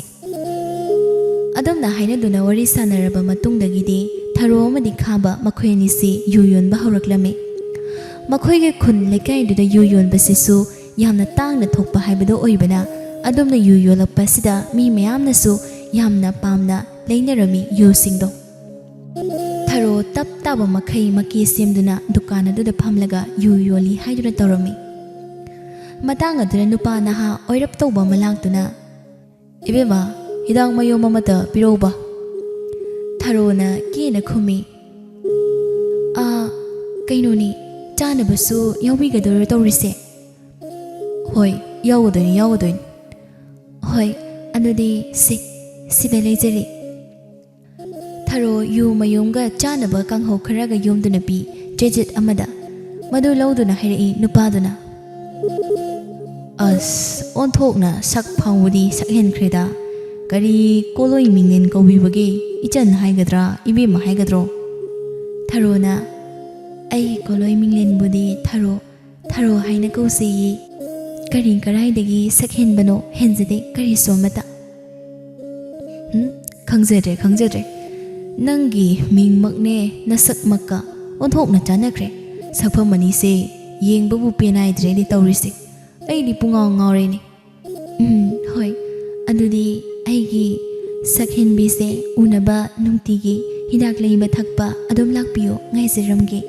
ꯑꯗꯨꯝꯅ ꯍꯥꯏꯅꯗꯨꯅ ꯋꯥꯔꯤ ꯁꯥꯟꯅꯔꯕ ꯃꯇꯨꯡꯗꯒꯤꯗꯤ ꯊꯔꯣ ꯑꯃꯗꯤ ꯈꯥꯕ ꯃꯈꯣꯏ ꯑꯅꯤꯁꯤ ꯌꯨ ꯌꯣꯟꯕ ꯍꯧꯔꯛꯂꯝꯃꯤ꯫ ꯃꯈꯣꯏꯒꯤ ꯈꯨꯟ ꯂꯩꯀꯥꯏꯗꯨꯗ ꯌꯨ ꯌꯣꯟꯕꯁꯤꯁꯨ ꯌꯥꯝꯅ ꯇꯥꯡꯅ ꯊꯣꯛꯄ ꯍꯥꯏꯕꯗꯨ ꯑꯣꯏꯕꯅ, ꯑꯗꯨꯝꯅ ꯌꯨ ꯌꯣꯜꯂꯛꯄ ꯑꯁꯤꯗ ꯃꯤ ꯃꯌꯥꯝꯅꯁꯨ ꯌꯥꯝꯅ ꯄꯥꯝꯅ ꯂꯩꯅꯔꯝꯃꯤ ꯌꯨꯁꯤꯡꯗꯣ꯫ ꯊꯔꯣ ꯇꯞ ꯇꯥꯕ ꯃꯈꯩ ꯃꯀꯤ ꯁꯦꯝꯗꯨꯅ ꯗꯨꯀꯥꯟ ꯑꯗꯨꯗ ꯐꯝꯂꯒ ꯌꯨ ꯌꯣꯜꯂꯤ ꯍꯥꯏꯗꯨꯅ ꯇꯧꯔꯝꯃꯤ꯫ ꯃꯇꯥꯡ ꯑꯗꯨꯗ ꯅꯨꯄꯥ ꯅꯍꯥ ꯑꯣꯏꯔꯞ ꯇꯧꯕ ꯑꯃ ꯂꯥꯛꯇꯨꯅ, "ꯏꯕꯦꯝꯃ, ꯍꯤꯗꯥꯛ ꯃꯌꯨꯝ ꯑꯃꯇ ꯄꯤꯔꯧꯕ?" ꯊꯔꯣꯅ ꯀꯦꯅ ꯈꯨꯝꯃꯤ, "ꯑꯥ, ꯀꯩꯅꯣꯅꯤ, ꯆꯥꯅꯕꯁꯨ ꯌꯥꯎꯕꯤꯒꯗꯣꯏꯔꯣ ꯇꯧꯔꯤꯁꯦ?" "ꯍꯣꯏ, ꯌꯥꯎꯒꯗꯣꯏꯅꯤ, ꯌꯥꯎꯒꯗꯣꯏꯅꯤ꯫" "ꯍꯣꯏ, ꯑꯗꯨꯗꯤ ꯁꯤ, ꯁꯤꯗ ꯂꯩꯖꯔꯤ꯫" ꯊꯔꯣ ꯌꯨ ꯃꯌꯨꯝꯒ ꯆꯥꯅꯕ ꯀꯥꯡꯍꯧ ꯈꯔꯒ ꯌꯣꯝꯗꯨꯅ ꯄꯤ ꯆꯦꯖꯦꯠ ꯑꯃꯗ꯫ ꯃꯗꯨ ꯂꯧꯗꯨꯅ ꯍꯥꯏꯔꯛꯏ ꯅꯨꯄꯥꯗꯨꯅ, "ꯑꯁ, ꯑꯣꯟꯊꯣꯛꯅ ꯁꯛ ꯐꯥꯎꯕꯗꯤ ꯁꯛ ꯍꯦꯟꯈ꯭ꯔꯦꯗ꯫ ꯀꯔꯤ ꯀꯣꯂꯣꯏ ꯃꯤꯡꯂꯦꯟ ꯀꯧꯕꯤꯕꯒꯦ? ꯏꯆꯟ ꯍꯥꯏꯒꯗ꯭ꯔꯥ, ꯏꯕꯦꯝꯃ ꯍꯥꯏꯒꯗ꯭ꯔꯣ?" ꯊꯔꯣꯅ, "ꯑꯩꯒꯤ ꯀꯣꯂꯣꯏ ꯃꯤꯡꯂꯦꯟꯕꯨꯗꯤ ꯊꯔꯣ, ꯊꯔꯣ ꯍꯥꯏꯅ ꯀꯧꯖꯩꯌꯦ꯫ ꯀꯔꯤ ꯀꯔꯥꯏꯗꯒꯤ ꯁꯛ ꯍꯦꯟꯕꯅꯣ? ꯍꯦꯟꯖꯗꯦ ꯀꯔꯤꯁꯨ ꯑꯃꯠꯇ꯫" "ꯎꯝ, ꯈꯪꯖꯗ꯭ꯔꯦ, ꯈꯪꯖꯗ꯭ꯔꯦ꯫ ꯅꯪꯒꯤ ꯃꯤꯡꯃꯛꯅꯦ ꯅꯁꯛꯃꯛꯀ ꯑꯣꯟꯊꯣꯛꯅ ꯆꯥꯟꯅꯈ꯭ꯔꯦ꯫ ꯁꯛꯐꯝ ꯑꯅꯤꯁꯦ ꯌꯦꯡꯕꯕꯨ ꯄꯦꯟꯅꯥꯏꯗ꯭ꯔꯦꯅꯦ ꯇꯧꯔꯤꯁꯦ꯫ ꯑꯩꯗꯤ ꯄꯨꯡꯉꯥꯎ ꯉꯥꯎꯔꯦꯅꯦ꯫" "ꯎꯝ, ꯍꯣꯏ꯫ ꯑꯗꯨꯗꯤ ꯑꯩꯒꯤ ꯁꯛ ꯍꯦꯟꯕꯤꯁꯦ ꯎꯅꯕ ꯅꯨꯡꯇꯤꯒꯤ ꯍꯤꯗꯥꯛ ꯂꯩꯕ ꯊꯛꯄ ꯑꯗꯨꯝ ꯂꯥꯛꯄꯤꯌꯣ, ꯉꯥꯏꯖꯔꯝꯒꯦ꯫"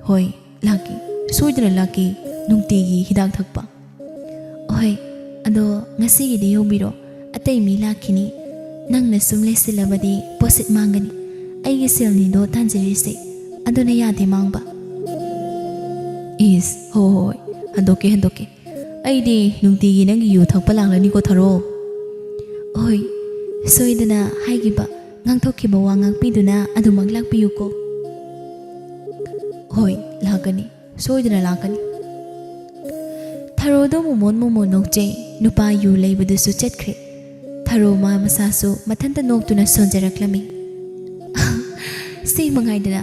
"ꯍꯣꯏ, ꯂꯥꯛꯀꯦ, ꯁꯣꯏꯗꯅ ꯂꯥꯛꯀꯦ, ꯅꯨꯡꯇꯤꯒꯤ ꯍꯤꯗꯥꯛ ꯊꯛꯄ꯫" "ꯍꯣꯏ, ꯑꯗꯣ ꯉꯁꯤꯒꯤꯗꯤ ꯌꯧꯕꯤꯔꯣ, ꯑꯇꯩ ꯃꯤ ꯂꯥꯛꯈꯤꯅꯤ꯫ ꯅꯪꯅ ꯁꯨꯝ ꯂꯩꯁꯤꯜꯂꯕꯗꯤ ꯄꯣꯠꯁꯤꯠ ꯃꯥꯡꯒꯅꯤ꯫ ꯑꯩꯒꯤ ꯁꯦꯜꯅꯤꯗꯣ ꯇꯥꯟꯖꯔꯤꯁꯦ, ꯑꯗꯨꯅ ꯌꯥꯗꯦ ꯃꯥꯡꯕ꯫" "ꯏꯁ, ꯍꯣ ꯍꯣꯏ, ꯍꯟꯗꯣꯛꯀꯦ, ꯍꯟꯗꯣꯛꯀꯦ꯫ ꯑꯩꯗꯤ ꯅꯨꯡꯇꯤꯒꯤ ꯅꯪꯒꯤ ꯌꯨ ꯊꯛꯄ ꯂꯥꯛꯂꯅꯤꯀꯣ ꯊꯔꯣ꯫" "ꯍꯣꯏ, ꯁꯣꯏꯗꯅ ꯍꯥꯏꯈꯤꯕ, ꯉꯥꯡꯊꯣꯛꯈꯤꯕ ꯋꯥ ꯉꯥꯛꯄꯤꯗꯨꯅ ꯑꯗꯨꯃꯛ ꯂꯥꯛꯄꯤꯌꯨꯀꯣ꯫" "ꯍꯣꯏ, ꯂꯥꯛꯀꯅꯤ, ꯁꯣꯏꯗꯅ ꯂꯥꯛꯀꯅꯤ꯫" ꯊꯔꯣꯗꯣ ꯃꯣꯃꯣꯟ ꯃꯣꯃꯣꯟ ꯅꯣꯛꯆꯩ꯫ ꯅꯨꯄꯥ ꯌꯨ ꯂꯩꯕꯗꯨꯁꯨ ꯆꯠꯈ꯭ꯔꯦ꯫ ꯊꯔꯣ ꯃꯥ ꯃꯁꯥꯁꯨ ꯃꯊꯟꯇ ꯅꯣꯛꯇꯨꯅ ꯁꯣꯟꯖꯔꯛꯂꯝꯃꯤ꯫ "ꯁꯤ ꯃꯉꯥꯏꯗꯅ,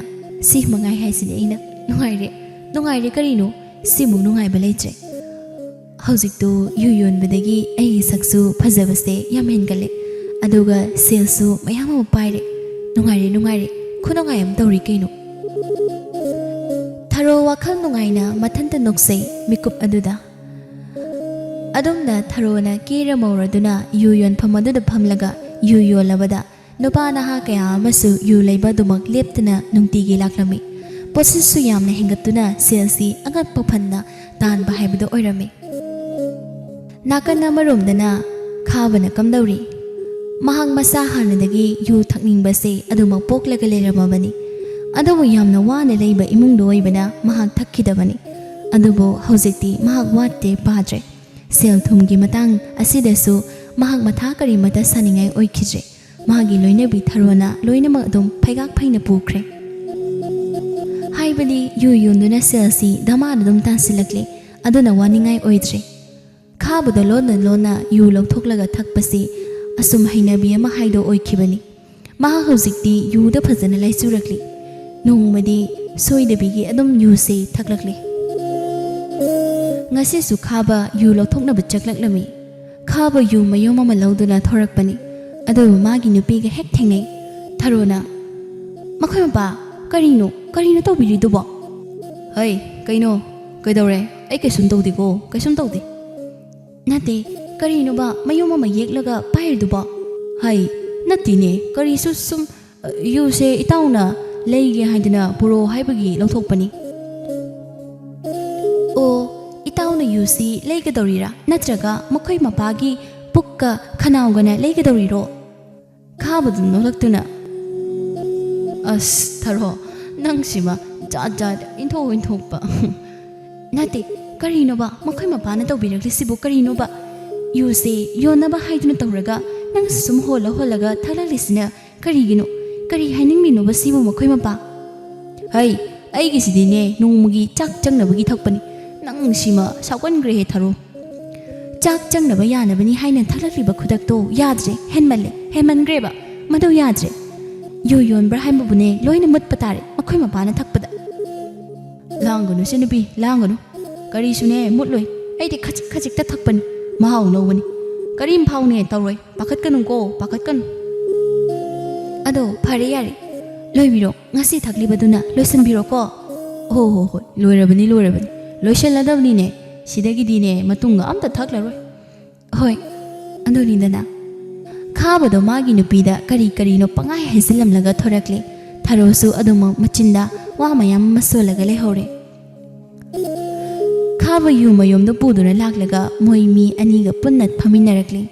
ꯁꯤ ꯃꯉꯥꯏ ꯍꯥꯏꯁꯤꯅꯤ ꯑꯩꯅ꯫ ꯅꯨꯡꯉꯥꯏꯔꯦ, ꯅꯨꯡꯉꯥꯏꯔꯦ ꯀꯔꯤꯅꯣ? ꯁꯤꯃꯨꯛ ꯅꯨꯡꯉꯥꯏꯕ ꯂꯩꯇ꯭ꯔꯦ꯫ ꯍꯧꯖꯤꯛꯇꯨ ꯌꯨ ꯌꯣꯟꯕꯗꯒꯤ ꯑꯩꯒꯤ ꯁꯛꯁꯨ ꯐꯖꯕꯁꯦ ꯌꯥꯝ ꯍꯦꯟꯒꯠꯂꯦ, ꯑꯗꯨꯒ ꯁꯦꯜꯁꯨ ꯃꯌꯥꯝ ꯑꯃ ꯄꯥꯏꯔꯦ꯫ ꯅꯨꯡꯉꯥꯏꯔꯦ, ꯅꯨꯡꯉꯥꯏꯔꯦ, ꯈꯨꯅꯨꯡꯉꯥꯏ ꯑꯃ ꯇꯧꯔꯦ ꯀꯩꯅꯣ꯫" ꯊꯔꯣ ꯋꯥꯈꯜ ꯅꯨꯡꯉꯥꯏꯅ ꯃꯊꯟꯇ ꯅꯣꯛꯆꯩ ꯃꯤꯀꯨꯞ ꯑꯗꯨꯗ꯫ ꯑꯗꯨꯝꯅ ꯊꯔꯣꯅ ꯀꯦꯔ ꯃꯧꯔꯗꯨꯅ ꯌꯨ ꯌꯣꯟꯐꯝ ꯑꯗꯨꯗ ꯐꯝꯂꯒ ꯌꯨ ꯌꯣꯜꯂꯕꯗ ꯅꯨꯄꯥ ꯅꯍꯥ ꯀꯌꯥ ꯑꯃꯁꯨ ꯌꯨ ꯂꯩꯕ ꯑꯗꯨꯃꯛ ꯂꯦꯞꯇꯅ ꯅꯨꯡꯇꯤꯒꯤ ꯂꯥꯛꯂꯝꯃꯤ꯫ ꯄꯣꯠꯁꯤꯠꯁꯨ ꯌꯥꯝꯅ ꯍꯦꯟꯒꯠꯇꯨꯅ ꯁꯦꯜꯁꯤ ꯑꯉꯛꯄ ꯐꯟꯅ ꯇꯥꯟꯕ ꯍꯥꯏꯕꯗꯨ ꯑꯣꯏꯔꯝꯃꯤ꯫ ꯅꯥꯀꯟ ꯑꯃꯔꯣꯝꯗꯅ ꯈꯥꯕꯅ ꯀꯝꯗꯧꯔꯤ? ꯃꯍꯥꯛ ꯃꯁꯥ ꯍꯥꯟꯅꯗꯒꯤ ꯌꯨ ꯊꯛꯅꯤꯡꯕꯁꯦ ꯑꯗꯨꯃꯛ ꯄꯣꯛꯂꯒ ꯂꯩꯔꯝꯃꯕꯅꯤ꯫ ꯑꯗꯨꯕꯨ ꯌꯥꯝꯅ ꯋꯥꯅ ꯂꯩꯕ ꯏꯃꯨꯡꯗ ꯑꯣꯏꯕꯅ ꯃꯍꯥꯛ ꯊꯛꯈꯤꯗꯕꯅꯤ꯫ ꯑꯗꯨꯕꯨ ꯍꯧꯖꯤꯛꯇꯤ ꯃꯍꯥꯛ ꯋꯥꯠꯇꯦ ꯄꯥꯗ꯭ꯔꯦ꯫ ꯁꯦꯜ ꯊꯨꯝꯒꯤ ꯃꯇꯥꯡ ꯑꯁꯤꯗꯁꯨ ꯃꯍꯥꯛ ꯃꯊꯥ ꯀꯔꯤꯃꯠꯇ ꯁꯥꯅꯤꯡꯉꯥꯏ ꯑꯣꯏꯈꯤꯗ꯭ꯔꯦ꯫ ꯃꯍꯥꯛꯀꯤ ꯂꯣꯏꯅꯕꯤ ꯊꯔꯣꯅ ꯂꯣꯏꯅꯃꯛ ꯑꯗꯨꯝ ꯐꯩꯒꯥꯛ ꯐꯩꯅ ꯄꯨꯈ꯭ꯔꯦ꯫ ꯍꯥꯏꯕꯗꯤ ꯌꯨ ꯌꯣꯟꯗꯨꯅ ꯁꯦꯜꯁꯤ ꯗꯃꯥꯅ ꯑꯗꯨꯝ ꯇꯥꯟꯁꯤꯜꯂꯛꯂꯦ꯫ ꯑꯗꯨꯅ ꯋꯥꯅꯤꯡꯉꯥꯏ ꯑꯣꯏꯗ꯭ꯔꯦ꯫ ꯈꯥꯕꯗ ꯂꯣꯟꯅ ꯂꯣꯟꯅ ꯌꯨ ꯂꯧꯊꯣꯛꯂꯒ ꯊꯛꯄꯁꯤ ꯑꯁꯨꯝ ꯍꯩꯅꯕꯤ ꯑꯃ ꯍꯥꯏꯗꯣ ꯑꯣꯏꯈꯤꯕꯅꯤ꯫ ꯃꯍꯥꯛ ꯍꯧꯖꯤꯛꯇꯤ ꯌꯨꯗ ꯐꯖꯅ ꯂꯥꯏꯆꯨꯔꯛꯂꯤ꯫ ꯅꯣꯡꯃꯗꯤ ꯁꯣꯏꯗꯕꯤꯒꯤ ꯑꯗꯨꯝ ꯌꯨꯁꯦ ꯊꯛꯂꯛꯂꯤ꯫ ꯉꯁꯤꯁꯨ ꯈꯥꯕ ꯌꯨ ꯂꯧꯊꯣꯛꯅꯕ ꯆꯠꯂꯛꯂꯝꯃꯤ꯫ ꯈꯥꯕ ꯌꯨ ꯃꯌꯨꯝ ꯑꯃ ꯂꯧꯗꯨꯅ ꯊꯣꯔꯛꯄꯅꯤ꯫ ꯑꯗꯨꯕꯨ ꯃꯥꯒꯤ ꯅꯨꯄꯤꯒ ꯍꯦꯛ ꯊꯦꯡꯅꯩ꯫ ꯊꯔꯣꯅ, "ꯃꯈꯣꯏ ꯃꯄꯥ, ꯀꯔꯤꯅꯣ, ꯀꯔꯤꯅꯣ ꯇꯧꯕꯤꯔꯤꯗꯨꯕꯣ?" "ꯍꯩ, ꯀꯩꯅꯣ? ꯀꯩꯗꯧꯔꯦ? ꯑꯩ ꯀꯩꯁꯨꯝ ꯇꯧꯗꯦꯀꯣ, ꯀꯩꯁꯨꯝ ꯇꯧꯗꯦ꯫" "ꯅꯠꯇꯦ, ꯀꯔꯤꯅꯣꯕ ꯃꯌꯨꯝ ꯑꯃ ꯌꯦꯛꯂꯒ ꯄꯥꯏꯔꯤꯗꯨꯕꯣ?" "ꯍꯩ, ꯅꯠꯇꯦꯅꯦ, ꯀꯔꯤꯁꯨ ꯁꯨꯝ, ꯑ, ꯌꯨꯁꯦ ꯏꯇꯥꯎꯅ ꯂꯩꯒꯦ ꯍꯥꯏꯗꯅ ꯄꯨꯔꯛꯑꯣ ꯍꯥꯏꯕꯒꯤ ꯂꯧꯊꯣꯛꯄꯅꯤ꯫" "ꯑꯣ, ꯏꯇꯥꯎꯅ ꯌꯨꯁꯤ ꯂꯩꯒꯗꯧꯔꯤꯔꯥ? ꯅꯠꯇ꯭ꯔꯒ ꯃꯈꯣꯏ ꯃꯄꯥꯒꯤ ꯄꯨꯛꯀ ꯈꯅꯥꯎꯒꯅ ꯂꯩꯒꯗꯧꯔꯤꯔꯣ?" ꯈꯥꯕꯗꯨ ꯅꯣꯛꯂꯛꯇꯨꯅ, "ꯑꯁ, ꯊꯔꯣ, ꯅꯪꯁꯤꯃ ꯖꯥꯠ ꯖꯥꯠ, ꯏꯟꯊꯣꯛ ꯏꯟꯊꯣꯛꯄ꯫" "ꯅꯠꯇꯦ, ꯀꯔꯤꯅꯣꯕ? ꯃꯈꯣꯏ ꯃꯄꯥꯅ ꯇꯧꯕꯤꯔꯛꯂꯤꯁꯤꯕꯨ ꯀꯔꯤꯅꯣꯕ? ꯌꯨꯁꯦ ꯌꯣꯟꯅꯕ ꯍꯥꯏꯗꯨꯅ ꯇꯧꯔꯒ ꯅꯪꯁꯨ ꯁꯨꯝ ꯍꯣꯜꯂ ꯍꯣꯜꯂꯒ ꯊꯛꯂꯛꯂꯤꯁꯤꯅ ꯀꯔꯤꯒꯤꯅꯣ? ꯀꯔꯤ ꯍꯥꯏꯅꯤꯡꯂꯤꯅꯣꯕ ꯁꯤꯕꯨ ꯃꯈꯣꯏ ꯃꯄꯥ?" "ꯍꯩ, ꯑꯩꯒꯤꯁꯤꯗꯤꯅꯦ ꯅꯣꯡꯃꯒꯤ ꯆꯥꯛ ꯆꯪꯅꯕꯒꯤ ꯊꯛꯄꯅꯤ꯫ ꯅꯪꯁꯤꯃ ꯁꯥꯎꯒꯟꯈ꯭ꯔꯦꯍꯦ ꯊꯔꯣ꯫ ꯆꯥꯛ ꯆꯪꯅꯕ ꯌꯥꯅꯕꯅꯤ ꯍꯥꯏꯅ ꯊꯛꯂꯛꯂꯤꯕ ꯈꯨꯗꯛꯇꯣ ꯌꯥꯗ꯭ꯔꯦ, ꯍꯦꯟꯃꯜꯂꯦ, ꯍꯦꯟꯃꯟꯈ꯭ꯔꯦꯕ꯫ ꯃꯗꯨ ꯌꯥꯗ꯭ꯔꯦ꯫ ꯌꯨ ꯌꯣꯟꯕ꯭ꯔꯥ ꯍꯥꯏꯕꯕꯨꯅꯦ ꯂꯣꯏꯅ ꯃꯨꯠꯄ ꯇꯥꯔꯦ ꯃꯈꯣꯏ ꯃꯄꯥꯅ ꯊꯛꯄꯗ꯫" "ꯂꯥꯡꯒꯅꯨ ꯁꯦ ꯅꯨꯄꯤ, ꯂꯥꯡꯒꯅꯨ꯫ ꯀꯔꯤꯁꯨꯅꯦ ꯃꯨꯠꯂꯣꯏ꯫ ꯑꯩꯗꯤ ꯈꯖꯤꯛ ꯈꯖꯤꯛꯇ ꯊꯛꯄꯅꯤ꯫ ꯃꯍꯥꯎ ꯂꯧꯕꯅꯤ꯫ ꯀꯔꯤꯝ ꯐꯥꯎꯅꯦ ꯇꯧꯔꯣꯏ꯫ ꯄꯥꯈꯠꯀꯅꯨꯀꯣ, ꯄꯥꯈꯠꯀꯅꯨ꯫" "ꯑꯗꯣ ꯐꯔꯦ ꯌꯥꯔꯦ꯫ ꯂꯣꯏꯕꯤꯔꯣ꯫ ꯉꯁꯤ ꯊꯛꯂꯤꯕꯗꯨꯅ ꯂꯣꯏꯁꯤꯟꯕꯤꯔꯣꯀꯣ꯫" "ꯍꯣ ꯍꯣ ꯍꯣꯏ, ꯂꯣꯏꯔꯕꯅꯤ, ꯂꯣꯏꯔꯕꯅꯤ꯫ ꯂꯣꯏꯁꯤꯜꯂꯗꯕꯅꯤꯅꯦ꯫ ꯁꯤꯗꯒꯤꯗꯤꯅꯦ ꯃꯇꯨꯡꯒ ꯑꯝꯇ ꯊꯛꯂꯔꯣꯏ꯫" "ꯍꯣꯏ, ꯑꯗꯨꯅꯤꯗꯅ꯫" ꯈꯥꯕꯗꯣ ꯃꯥꯒꯤ ꯅꯨꯄꯤꯗ ꯀꯔꯤ ꯀꯔꯤꯅꯣ ꯄꯪꯍꯥꯏ ꯍꯥꯏꯖꯤꯜꯂꯝꯂꯒ ꯊꯣꯔꯛꯂꯦ꯫ ꯊꯔꯣꯁꯨ ꯑꯗꯨꯃꯛ ꯃꯆꯤꯟꯗ ꯋꯥ ꯃꯌꯥꯝ ꯑꯃ ꯁꯣꯜꯂꯒ ꯂꯩꯍꯧꯔꯦ꯫ ꯈꯥꯕ ꯌꯨ ꯃꯌꯨꯝꯗ ꯄꯨꯗꯨꯅ ꯂꯥꯛꯂꯒ ꯃꯣꯏ ꯃꯤ ꯑꯅꯤꯒ ꯄꯨꯟꯅ ꯐꯝꯃꯤꯟꯅꯔꯛꯂꯦ꯫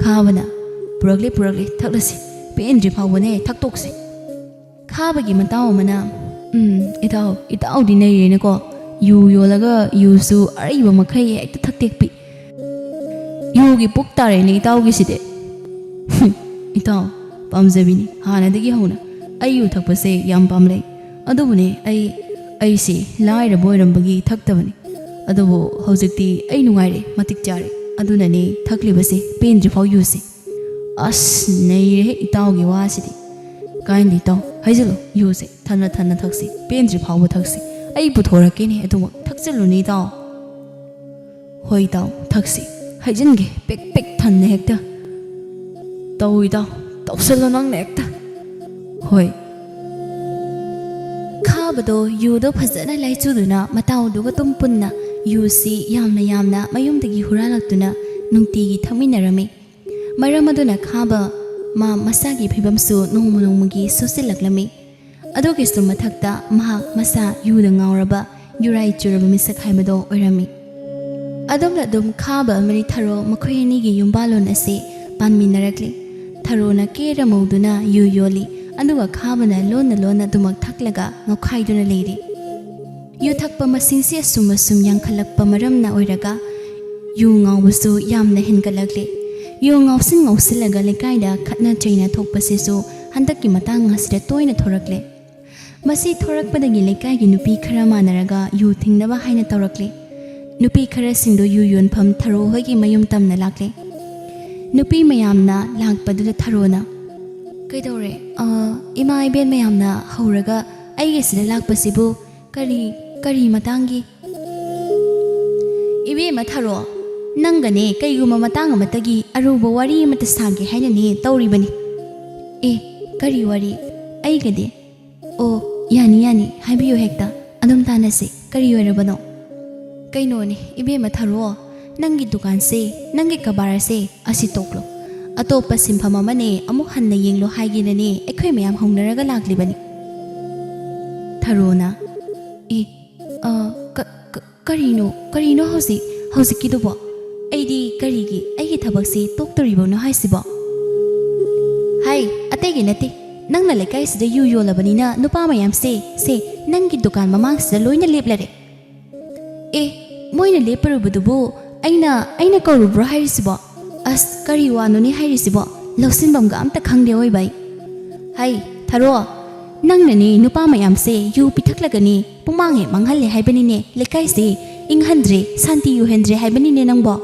ꯈꯥꯕꯅ, "ꯄꯨꯔꯛꯂꯦ, ꯄꯨꯔꯛꯂꯦ, ꯊꯛꯂꯁꯤ꯫ ꯄꯦꯟꯗ꯭ꯔꯤ ꯐꯥꯎꯕꯅꯦ ꯊꯛꯇꯣꯛꯁꯤ꯫" ꯈꯥꯕꯒꯤ ꯃꯇꯥꯎ ꯑꯃꯅ, "ꯎꯝ, ꯏꯇꯥꯎ, ꯏꯇꯥꯎꯗꯤ ꯅꯩꯔꯦꯅꯦꯀꯣ꯫ ꯌꯨ ꯌꯣꯜꯂꯒ ꯌꯨꯁꯨ ꯑꯔꯩꯕ ꯃꯈꯩ ꯍꯦꯛꯇ ꯊꯛꯇꯦꯛꯄꯤ꯫ ꯌꯨꯒꯤ ꯄꯨꯛ ꯇꯥꯔꯦꯅꯦ ꯏꯇꯥꯎꯒꯤꯁꯤꯗꯤ꯫" "ꯏꯇꯥꯎ, ꯄꯥꯝꯖꯕꯤꯅꯤ꯫ ꯍꯥꯟꯅꯗꯒꯤ ꯍꯧꯅ ꯑꯩ ꯌꯨ ꯊꯛꯄꯁꯦ ꯌꯥꯝ ꯄꯥꯝꯂꯦ꯫ ꯑꯗꯨꯕꯨꯅꯦ, ꯑꯩ, ꯑꯩꯁꯦ ꯂꯥꯏꯔꯕ ꯑꯣꯏꯔꯝꯕꯒꯤ ꯊꯛꯇꯕꯅꯤ꯫ ꯑꯗꯨꯕꯨ ꯍꯧꯖꯤꯛꯇꯤ ꯑꯩ ꯅꯨꯡꯉꯥꯏꯔꯦ, ꯃꯇꯤꯛ ꯆꯥꯔꯦ꯫ ꯑꯗꯨꯅꯅꯦ ꯊꯛꯂꯤꯕꯁꯦ, ꯄꯦꯟꯗ꯭ꯔꯤꯐꯥꯎ ꯌꯨꯁꯦ꯫" "ꯑꯁ, ꯅꯩꯔꯦꯍꯦ ꯏꯇꯥꯎꯒꯤ ꯋꯥꯁꯤꯗꯤ꯫ ꯀꯥꯏꯅꯗꯦ ꯏꯇꯥꯎ, ꯍꯩꯖꯤꯜꯂꯨ ꯌꯨꯁꯦ, ꯊꯟꯅ ꯊꯟꯅ ꯊꯛꯁꯤ, ꯄꯦꯟꯗ꯭ꯔꯤ ꯐꯥꯎꯕ ꯊꯛꯁꯤ꯫ ꯑꯩ ꯄꯨꯊꯣꯔꯛꯀꯦꯅꯦ, ꯑꯗꯨꯃꯛ ꯊꯛꯆꯤꯜꯂꯨꯅꯦ ꯏꯇꯥꯎ꯫" "ꯍꯣꯏ ꯏꯇꯥꯎ, ꯊꯛꯁꯤ, ꯍꯩꯖꯤꯟꯒꯦ ꯄꯤꯛ ꯄꯤꯛ ꯊꯟꯅ ꯍꯦꯛꯇ꯫" "ꯇꯧ ꯏꯇꯥꯎ, ꯇꯧꯁꯜꯂꯣ ꯅꯪꯅ ꯍꯦꯛꯇ꯫" "ꯍꯣꯏ꯫" ꯈꯥꯕꯗꯣ ꯌꯨꯗꯣ ꯐꯖꯅ ꯂꯥꯏꯆꯨꯗꯨꯅ ꯃꯇꯥꯎꯗꯨꯒ ꯇꯨꯝ ꯄꯨꯟꯅ ꯌꯨꯁꯤ ꯌꯥꯝꯅ ꯌꯥꯝꯅ ꯃꯌꯨꯝꯗꯒꯤ ꯍꯨꯔꯥꯜꯂꯛꯇꯨꯅ ꯅꯨꯡꯇꯤꯒꯤ ꯊꯛꯃꯤꯟꯅꯔꯝꯃꯤ꯫ ꯃꯔꯝ ꯑꯗꯨꯅ ꯈꯥꯕ ꯃꯥ ꯃꯁꯥꯒꯤ ꯐꯤꯕꯝꯁꯨ ꯅꯣꯡꯃ ꯅꯣꯡꯃꯒꯤ ꯁꯣꯛꯆꯤꯜꯂꯛꯂꯝꯃꯤ꯫ ꯑꯗꯨꯒꯤꯁꯨ ꯃꯊꯛꯇ ꯃꯍꯥꯛ ꯃꯁꯥ ꯌꯨꯗ ꯉꯥꯎꯔꯕ, ꯌꯨꯔꯥꯏ ꯆꯨꯔꯕ ꯃꯤꯁꯛ ꯍꯥꯏꯕꯗꯣ ꯑꯣꯏꯔꯝꯃꯤ꯫ ꯑꯗꯨꯝꯅ ꯑꯗꯨꯝ ꯈꯥꯕ ꯑꯃꯗꯤ ꯊꯔꯣ ꯃꯈꯣꯏ ꯑꯅꯤꯒꯤ ꯌꯨꯝꯕꯥꯜꯂꯣꯟ ꯑꯁꯤ ꯄꯥꯟꯃꯤꯟꯅꯔꯛꯂꯤ꯫ ꯊꯔꯣꯅ ꯀꯦꯔ ꯃꯧꯗꯨꯅ ꯌꯨ ꯌꯣꯜꯂꯤ, ꯑꯗꯨꯒ ꯈꯥꯕꯅ ꯂꯣꯟꯅ ꯂꯣꯟꯅ ꯑꯗꯨꯃꯛ ꯊꯛꯂꯒ ꯉꯥꯎꯈꯥꯏꯗꯨꯅ ꯂꯩꯔꯤ꯫ ꯌꯨ ꯊꯛꯄ ꯃꯁꯤꯡꯁꯤ ꯑꯁꯨꯝ ꯑꯁꯨꯝ ꯌꯥꯝꯈꯠꯂꯛꯄ ꯃꯔꯝꯅ ꯑꯣꯏꯔꯒ ꯌꯨ ꯉꯥꯎꯕꯁꯨ ꯌꯥꯝꯅ ꯍꯦꯟꯒꯠꯂꯛꯂꯦ꯫ ꯌꯨ ꯉꯥꯎꯁꯤꯟ ꯉꯥꯎꯁꯤꯜꯂꯒ ꯂꯩꯀꯥꯏꯗ ꯈꯠꯅ ꯆꯩꯅ ꯊꯣꯛꯄꯁꯤꯁꯨ ꯍꯟꯗꯛꯀꯤ ꯃꯇꯥꯡ ꯑꯁꯤꯗ ꯇꯣꯏꯅ ꯊꯣꯔꯛꯂꯦ꯫ ꯃꯁꯤ ꯊꯣꯔꯛꯄꯗꯒꯤ ꯂꯩꯀꯥꯏꯒꯤ ꯅꯨꯄꯤ ꯈꯔ ꯃꯥꯟꯅꯔꯒ ꯌꯨ ꯊꯤꯡꯅꯕ ꯍꯥꯏꯅ ꯇꯧꯔꯛꯂꯦ꯫ ꯅꯨꯄꯤ ꯈꯔꯁꯤꯡꯗꯨ ꯌꯨ ꯌꯣꯟꯐꯝ ꯊꯔꯣ ꯍꯣꯏꯒꯤ ꯃꯌꯨꯝ ꯇꯝꯅ ꯂꯥꯛꯂꯦ꯫ ꯅꯨꯄꯤ ꯃꯌꯥꯝꯅ ꯂꯥꯛꯄꯗꯨꯗ ꯊꯔꯣꯅ, "ꯀꯩꯗꯧꯔꯦ? ꯑ, ꯏꯃꯥ ꯏꯕꯦꯟ ꯃꯌꯥꯝꯅ ꯍꯧꯔꯒ ꯑꯩꯒꯤꯁꯤꯗ ꯂꯥꯛꯄꯁꯤꯕꯨ ꯀꯔꯤ, ꯀꯔꯤ ꯃꯇꯥꯡꯒꯤ?" "ꯏꯕꯦꯝꯃ ꯊꯔꯣ, ꯅꯪꯒꯅꯦ ꯀꯩꯒꯨꯝꯕ ꯃꯇꯥꯡ ꯑꯃꯠꯇꯒꯤ ꯑꯔꯨꯕ ꯋꯥꯔꯤ ꯑꯃꯠꯇ ꯁꯥꯒꯦ ꯍꯥꯏꯅꯅꯦ ꯇꯧꯔꯤꯕꯅꯤ꯫" "ꯑꯦ, ꯀꯔꯤ ꯋꯥꯔꯤ? ꯑꯩꯒꯗꯤ?" "ꯑꯣ, ꯌꯥꯅꯤ, ꯌꯥꯅꯤ, ꯍꯥꯏꯕꯤꯌꯨ ꯍꯦꯛꯇ꯫ ꯑꯗꯨꯝ ꯇꯥꯟꯅꯁꯤ꯫ ꯀꯔꯤ ꯑꯣꯏꯔꯕꯅꯣ?" "ꯀꯩꯅꯣꯅꯦ, ꯏꯕꯦꯝꯃ ꯊꯔꯣ, ꯅꯪꯒꯤ ꯗꯨꯀꯥꯟꯁꯦ, ꯅꯪꯒꯤ ꯀꯕꯥꯔꯁꯦ ꯑꯁꯤ ꯇꯣꯛꯂꯣ꯫ ꯑꯇꯣꯞꯄ ꯁꯤꯟꯐꯝ ꯑꯃꯅꯦ, ꯑꯃꯨꯛ ꯍꯟꯅ ꯌꯦꯡꯂꯣ ꯍꯥꯏꯒꯦꯅꯅꯦ ꯑꯩꯈꯣꯏ ꯃꯌꯥꯝ ꯍꯧꯅꯔꯒ ꯂꯥꯛꯂꯤꯕꯅꯤ꯫ ꯊꯔꯣꯅ, "ꯑꯦ, ꯑ, ꯀ-, ꯀ-, ꯀꯔꯤꯅꯣ, ꯀꯔꯤꯅꯣ ꯍꯧꯖꯤꯛ, ꯍꯧꯖꯤꯛꯀꯤꯗꯨꯕꯣ? ꯑꯩꯗꯤ ꯀꯔꯤꯒꯤ ꯑꯩꯒꯤ ꯊꯕꯛꯁꯤ ꯇꯣꯛꯇꯣꯔꯤꯕꯅꯣ ꯍꯥꯏꯁꯤꯕꯣ?" "ꯍꯥꯏ, ꯑꯇꯩꯒꯤ ꯅꯠꯇꯦ, ꯅꯪꯅ ꯂꯩꯀꯥꯏꯁꯤꯗ ꯌꯨ ꯌꯣꯜꯂꯕꯅꯤꯅ ꯅꯨꯄꯥ ꯃꯌꯥꯝꯁꯦ, ꯁꯦ, ꯅꯪꯒꯤ ꯗꯨꯀꯥꯟ ꯃꯃꯥꯡꯁꯤꯗ ꯂꯣꯏꯅ ꯂꯦꯞꯂꯔꯦ꯫" "ꯑꯦ, ꯃꯣꯏꯅ ꯂꯦꯞꯄꯔꯨꯕꯗꯨꯕꯨ ꯑꯩꯅ, ꯑꯩꯅ ꯀꯧꯔꯨꯕ꯭ꯔꯣ ꯍꯥꯏꯔꯤꯁꯤꯕꯣ? ꯑꯁ, ꯀꯔꯤ ꯋꯥꯅꯣꯅꯦ ꯍꯥꯏꯔꯤꯁꯤꯕꯣ? ꯂꯧꯁꯤꯟꯐꯝꯒ ꯑꯝꯇ ꯈꯪꯗꯦ ꯑꯣꯏꯕ ꯑꯩ꯫" "ꯍꯩ, ꯊꯔꯣ, ꯅꯪꯅꯅꯦ ꯅꯨꯄꯥ ꯃꯌꯥꯝꯁꯦ ꯌꯨ ꯄꯤꯊꯛꯂꯒꯅꯦ ꯄꯨꯃꯥꯡ ꯍꯦꯛ ꯃꯥꯡꯍꯜꯂꯦ ꯍꯥꯏꯕꯅꯤꯅꯦ, ꯂꯩꯀꯥꯏꯁꯦ ꯏꯪꯍꯟꯗ꯭ꯔꯦ, ꯁꯥꯟꯇꯤ ꯑꯣꯏꯍꯟꯗ꯭ꯔꯦ ꯍꯥꯏꯕꯅꯤꯅꯦ ꯅꯪꯕꯣ꯫"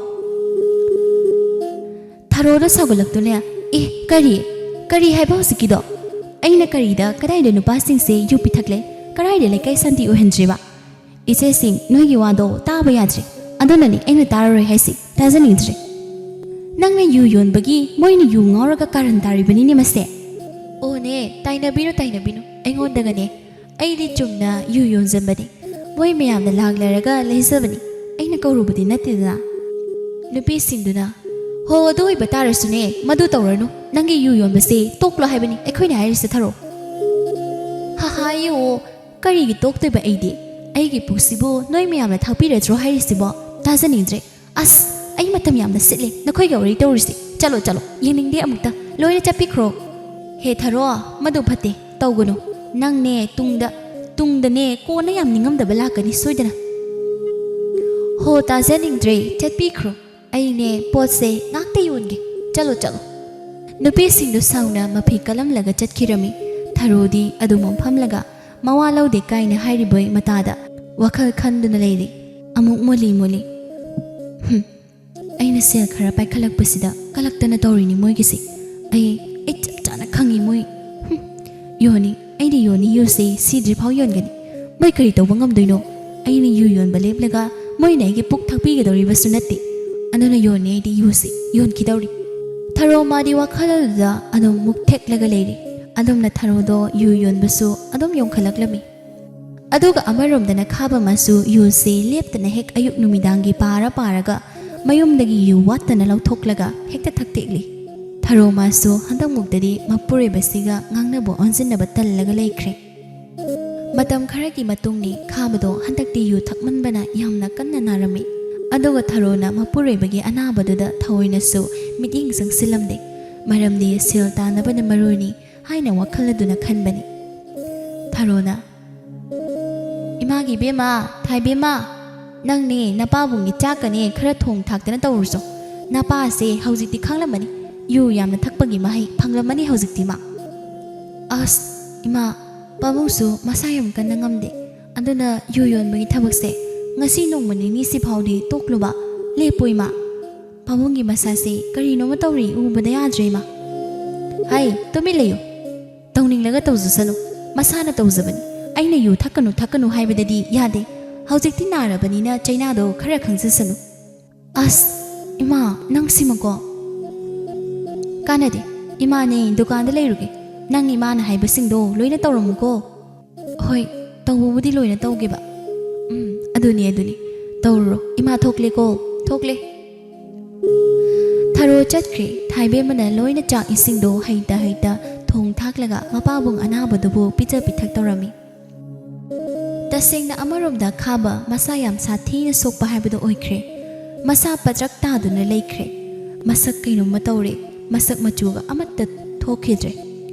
ꯊꯔꯣꯗ ꯁꯥꯎꯒꯠꯂꯛꯇꯨꯅꯦ꯫ "ꯑꯦ, ꯀꯔꯤ? ꯀꯔꯤ ꯍꯥꯏꯕ ꯍꯧꯖꯤꯛꯀꯤꯗꯣ? ꯑꯩꯅ ꯀꯔꯤꯗ, ꯀꯗꯥꯏꯗ ꯅꯨꯄꯥꯁꯤꯡꯁꯦ ꯌꯨ ꯄꯤꯊꯛꯂꯦ? ꯀꯗꯥꯏꯗ ꯂꯩꯀꯥꯏ ꯁꯥꯟꯇꯤ ꯑꯣꯏꯍꯟꯗ꯭ꯔꯤꯕ?" "ꯏꯆꯦꯁꯤꯡ, ꯅꯣꯏꯒꯤ ꯋꯥꯗꯣ ꯇꯥꯕ ꯌꯥꯗ꯭ꯔꯦ꯫ ꯑꯗꯨꯅꯅꯦ ꯑꯩꯅ ꯇꯥꯔꯔꯣꯏ ꯍꯥꯏꯁꯤ, ꯇꯥꯖꯅꯤꯡꯗ꯭ꯔꯦ꯫ ꯅꯪꯅ ꯌꯨ ꯌꯣꯟꯕꯒꯤ ꯃꯣꯏꯅ ꯌꯨ ꯉꯥꯎꯔꯒ ꯀꯥꯔꯟ ꯇꯥꯔꯤꯕꯅꯤꯅꯦ ꯃꯁꯦ꯫" "ꯑꯣꯅꯦ, ꯇꯥꯏꯅꯕꯤꯅꯨ, ꯇꯥꯏꯅꯕꯤꯅꯨ ꯑꯩꯉꯣꯟꯗꯒꯅꯦ꯫ ꯑꯩꯗꯤ ꯆꯨꯝꯅ ꯌꯨ ꯌꯣꯟꯖꯕꯅꯤ꯫ ꯃꯣꯏ ꯃꯌꯥꯝꯅ ꯂꯥꯛꯂꯔꯒ ꯂꯩꯖꯕꯅꯤ꯫ ꯑꯩꯅ ꯀꯧꯔꯨꯕꯗꯤ ꯅꯠꯇꯦꯗꯅ꯫" ꯅꯨꯄꯤꯁꯤꯡꯗꯨꯅ, "ꯍꯣ, ꯑꯗꯨ ꯑꯣꯏꯕ ꯇꯥꯔꯁꯨꯅꯦ, ꯃꯗꯨ ꯇꯧꯔꯅꯨ꯫ ꯅꯪꯒꯤ ꯌꯨ ꯌꯣꯟꯕꯁꯦ ꯇꯣꯛꯂꯣ ꯍꯥꯏꯕꯅꯤ ꯑꯩꯈꯣꯏꯅ ꯍꯥꯏꯔꯤꯁꯦ, ꯊꯔꯣ꯫" "ꯍꯥꯍꯥ, ꯌꯦꯡꯉꯣ, ꯀꯔꯤꯒꯤ ꯇꯣꯛꯇꯣꯏꯕ ꯑꯩꯗꯤ? ꯑꯩꯒꯤ ꯄꯨꯛꯁꯤꯕꯨ ꯅꯣꯏ ꯃꯌꯥꯝꯅ ꯊꯥꯛꯄꯤꯔꯗ꯭ꯔꯣ ꯍꯥꯏꯔꯤꯁꯤꯕꯣ? ꯇꯥꯖꯅꯤꯡꯗ꯭ꯔꯦ꯫ ꯑꯁ, ꯑꯩ ꯃꯇꯝ ꯌꯥꯝꯅ ꯁꯤꯠꯂꯦ ꯅꯈꯣꯏꯒ ꯋꯥꯔꯤ ꯇꯧꯔꯤꯁꯦ꯫ ꯆꯠꯂꯣ, ꯆꯠꯂꯣ, ꯌꯦꯡꯅꯤꯡꯗꯦ ꯑꯃꯨꯛꯇ꯫ ꯂꯣꯏꯅ ꯆꯠꯄꯤꯈ꯭ꯔꯣ꯫" "ꯍꯦ ꯊꯔꯣ, ꯃꯗꯨ ꯐꯠꯇꯦ, ꯇꯧꯒꯅꯨ꯫ ꯅꯪꯅꯦ ꯇꯨꯡꯗ, ꯇꯨꯡꯗꯅꯦ ꯀꯣꯟꯅ ꯌꯥꯝ ꯅꯤꯡꯉꯝꯗꯕ ꯂꯥꯛꯀꯅꯤ ꯁꯣꯏꯗꯅ꯫" "ꯍꯣ, ꯇꯥꯖꯅꯤꯡꯗ꯭ꯔꯦ, ꯆꯠꯄꯤꯈ꯭ꯔꯣ꯫ ꯑꯩꯅꯦ ꯄꯣꯠꯁꯦ ꯉꯥꯛꯇ ꯌꯣꯟꯒꯦ꯫ ꯆꯠꯂꯣ, ꯆꯠꯂꯣ꯫" ꯅꯨꯄꯤꯁꯤꯡꯗꯨ ꯁꯥꯎꯅ ꯃꯐꯤ ꯀꯂꯝꯂꯒ ꯆꯠꯈꯤꯔꯝꯃꯤ꯫ ꯊꯔꯣꯗꯤ ꯑꯗꯨꯝ ꯐꯝꯂꯒ ꯃꯋꯥ ꯂꯧꯗꯦ ꯀꯥꯏꯅ ꯍꯥꯏꯔꯤꯕꯣꯏ ꯃꯇꯥꯗ ꯋꯥꯈꯜ ꯈꯟꯗꯨꯅ ꯂꯩꯔꯤ꯫ ꯑꯃꯨꯛ ꯃꯣꯂꯤ ꯃꯣꯂꯤ, "ꯍꯨꯝ, ꯑꯩꯅ ꯁꯦꯜ ꯈꯔ ꯄꯥꯏꯈꯠꯂꯛꯄꯁꯤꯗ ꯀꯂꯛꯇꯅ ꯇꯧꯔꯤꯅꯤ ꯃꯣꯏꯒꯤꯁꯦ꯫ ꯑꯩ, ꯑꯩ ꯆꯞ ꯆꯥꯅ ꯈꯪꯉꯤ ꯃꯣꯏ꯫ ꯍꯨꯝ, ꯌꯣꯟꯅꯤ, ꯑꯩꯅ ꯌꯣꯟꯅꯤ, ꯌꯨꯁꯦ ꯁꯤꯗ꯭ꯔꯤꯐꯥꯎ ꯌꯣꯟꯒꯅꯤ꯫ ꯃꯣꯏ ꯀꯔꯤ ꯇꯧꯕ ꯉꯝꯗꯣꯏꯅꯣ? ꯑꯩꯅ ꯌꯨ ꯌꯣꯟꯕ ꯂꯦꯞꯂꯒ ꯃꯣꯏꯅ ꯑꯩꯒꯤ ꯄꯨꯛ ꯊꯛꯄꯤꯒꯗꯧꯔꯤꯕꯁꯨ ꯅꯠꯇꯦ꯫ ꯑꯗꯨꯅ ꯌꯣꯟꯅꯤ ꯑꯩꯗꯤ ꯌꯨꯁꯦ, ꯌꯣꯟꯈꯤꯗꯧꯔꯤ꯫" ꯊꯔꯣ ꯃꯥꯗꯤ ꯋꯥꯈꯜ ꯑꯗꯨꯗ ꯑꯗꯨꯝ ꯃꯨꯛ ꯊꯦꯛꯂꯒ ꯂꯩꯔꯤ꯫ ꯑꯗꯨꯝꯅ ꯊꯔꯣꯗꯣ ꯌꯨ ꯌꯣꯟꯕꯁꯨ ꯑꯗꯨꯝ ꯌꯣꯟꯈꯠꯂꯛꯂꯝꯃꯤ꯫ ꯑꯗꯨꯒ ꯑꯃꯔꯣꯝꯗꯅ ꯈꯥꯕ ꯃꯥꯁꯨ ꯌꯨꯁꯦ ꯂꯦꯞꯇꯅ ꯍꯦꯛ ꯑꯌꯨꯛ ꯅꯨꯃꯤꯗꯥꯡꯒꯤ ꯄꯥꯔ ꯄꯥꯔꯒ ꯃꯌꯨꯝꯗꯒꯤ ꯌꯨ ꯋꯥꯠꯇꯅ ꯂꯧꯊꯣꯛꯂꯒ ꯍꯦꯛꯇ ꯊꯛꯇꯦꯛꯂꯤ꯫ ꯊꯔꯣ ꯃꯥꯁꯨ ꯍꯟꯗꯛꯃꯨꯛꯇꯗꯤ ꯃꯄꯨꯔꯣꯏꯕꯁꯤꯒ ꯉꯥꯡꯅꯕ ꯑꯣꯟꯁꯤꯟꯅꯕ ꯇꯜꯂꯒ ꯂꯩꯈ꯭ꯔꯦ꯫ ꯃꯇꯝ ꯈꯔꯒꯤ ꯃꯇꯨꯡꯅꯤ ꯈꯥꯕꯗꯣ ꯍꯟꯗꯛꯇꯤ ꯌꯨ ꯊꯛꯃꯟꯕꯅ ꯌꯥꯝꯅ ꯀꯟꯅ ꯅꯥꯔꯝꯃꯤ꯫ ꯑꯗꯨꯒ ꯊꯔꯣꯅ ꯃꯄꯨꯔꯣꯏꯕꯒꯤ ꯑꯅꯥꯕꯗꯨꯗ ꯊꯑꯣꯏꯅꯁꯨ ꯃꯤꯠꯌꯦꯡ ꯆꯪꯁꯤꯜꯂꯝꯗꯦ꯫ ꯃꯔꯝꯗꯤ ꯁꯦꯜ ꯇꯥꯟꯅꯕꯅ ꯃꯔꯨꯅꯤ ꯍꯥꯏꯅ ꯋꯥꯈꯜ ꯑꯗꯨꯅ ꯈꯟꯕꯅꯤ꯫ ꯊꯔꯣꯅ, "ꯏꯃꯥꯒꯤ ꯏꯕꯦꯝꯃ, ꯊꯥꯏꯕꯦꯝꯃ, ꯅꯪꯅꯦ ꯅꯄꯥꯕꯨꯡꯒꯤ ꯆꯥꯛꯀꯅꯦ ꯈꯔ ꯊꯣꯡ ꯊꯥꯛꯇꯅ ꯇꯧꯔꯨꯆꯣ꯫ ꯅꯄꯥꯁꯦ ꯍꯧꯖꯤꯛꯇꯤ ꯈꯪꯂꯝꯃꯅꯤ, ꯌꯨ ꯌꯥꯝꯅ ꯊꯛꯄꯒꯤ ꯃꯍꯩ ꯐꯪꯂꯝꯃꯅꯤ ꯍꯧꯖꯤꯛꯇꯤ ꯃꯥ꯫" "ꯑꯁ, ꯏꯃꯥ, ꯄꯥꯕꯨꯡꯁꯨ ꯃꯁꯥ ꯌꯥꯝ ꯀꯟꯅ ꯉꯝꯗꯦ, ꯑꯗꯨꯅ ꯌꯨ ꯌꯣꯟꯕꯒꯤ ꯊꯕꯛꯁꯦ ꯉꯁꯤ ꯅꯣꯡꯃ ꯅꯤꯅꯤꯁꯤ ꯐꯥꯎꯗꯤ ꯇꯣꯛꯂꯨꯕ ꯂꯦꯞꯄꯣ ꯏꯃꯥ꯫ ꯄꯥꯕꯨꯡꯒꯤ ꯃꯁꯥꯁꯦ ꯀꯔꯤꯅꯣꯃ ꯇꯧꯔꯤ, ꯎꯕꯗ ꯌꯥꯗ꯭ꯔꯦ ꯏꯃꯥ꯫" "ꯍꯥꯏ, ꯇꯨꯃꯤꯟ ꯂꯩꯌꯨ꯫ ꯇꯧꯅꯤꯡꯂꯒ ꯇꯧꯖꯁꯅꯨ, ꯃꯁꯥꯅ ꯇꯧꯖꯕꯅꯤ꯫ ꯑꯩꯅ ꯌꯨ ꯊꯛꯀꯅꯨ, ꯊꯛꯀꯅꯨ ꯍꯥꯏꯕꯗꯗꯤ ꯌꯥꯗꯦ꯫ ꯍꯧꯖꯤꯛꯇꯤ ꯅꯥꯔꯕꯅꯤꯅ ꯆꯩꯅꯥꯗꯣ ꯈꯔ ꯈꯪꯖꯁꯅꯨ꯫" "ꯑꯁ, ꯏꯃꯥ, ꯅꯪꯁꯤꯃꯀꯣ꯫" "ꯀꯥꯟꯅꯗꯦ, ꯏꯃꯥꯅꯦ ꯗꯨꯀꯥꯟꯗ ꯂꯩꯔꯨꯒꯦ꯫ ꯅꯪ ꯏꯃꯥꯅ ꯍꯥꯏꯕꯁꯤꯡꯗꯣ ꯂꯣꯏꯅ ꯇꯧꯔꯝꯃꯨꯀꯣ꯫" "ꯍꯣꯏ, ꯇꯧꯕꯕꯨꯗꯤ ꯂꯣꯏꯅ ꯇꯧꯒꯦꯕ꯫" "ꯎꯝ, ꯑꯗꯨꯅꯤ, ꯑꯗꯨꯅꯤ꯫ ꯇꯧꯔꯨꯔꯣ, ꯏꯃꯥ ꯊꯣꯛꯂꯦꯀꯣ, ꯊꯣꯛꯂꯦ꯫" ꯊꯔꯣ ꯆꯠꯈ꯭ꯔꯦ꯫ ꯊꯥꯏꯕꯦꯝꯃꯅ ꯂꯣꯏꯅ ꯆꯥꯛ ꯏꯁꯤꯡꯗꯣ ꯍꯩꯇ ꯍꯩꯇ ꯊꯣꯡ ꯊꯥꯛꯂꯒ ꯃꯄꯥꯕꯨꯡ ꯑꯅꯥꯕꯗꯨꯕꯨ ꯄꯤꯖ ꯄꯤꯊꯛ ꯇꯧꯔꯝꯃꯤ꯫ ꯇꯁꯦꯡꯅ ꯑꯃꯔꯣꯝꯗ ꯈꯥꯕ ꯃꯁꯥ ꯌꯥꯝ ꯁꯥꯊꯤꯅ ꯁꯣꯛꯄ ꯍꯥꯏꯕꯗꯨ ꯑꯣꯏꯈ꯭ꯔꯦ꯫ ꯃꯁꯥ ꯄꯗ꯭ꯔꯛ ꯇꯥꯗꯨꯅ ꯂꯩꯈ꯭ꯔꯦ꯫ ꯃꯁꯛ ꯀꯩꯅꯣꯝꯃ ꯇꯧꯔꯦ꯫ ꯃꯁꯛ ꯃꯆꯨꯒ ꯑꯃꯠꯇ ꯊꯣꯛꯈꯤꯗ꯭ꯔꯦ꯫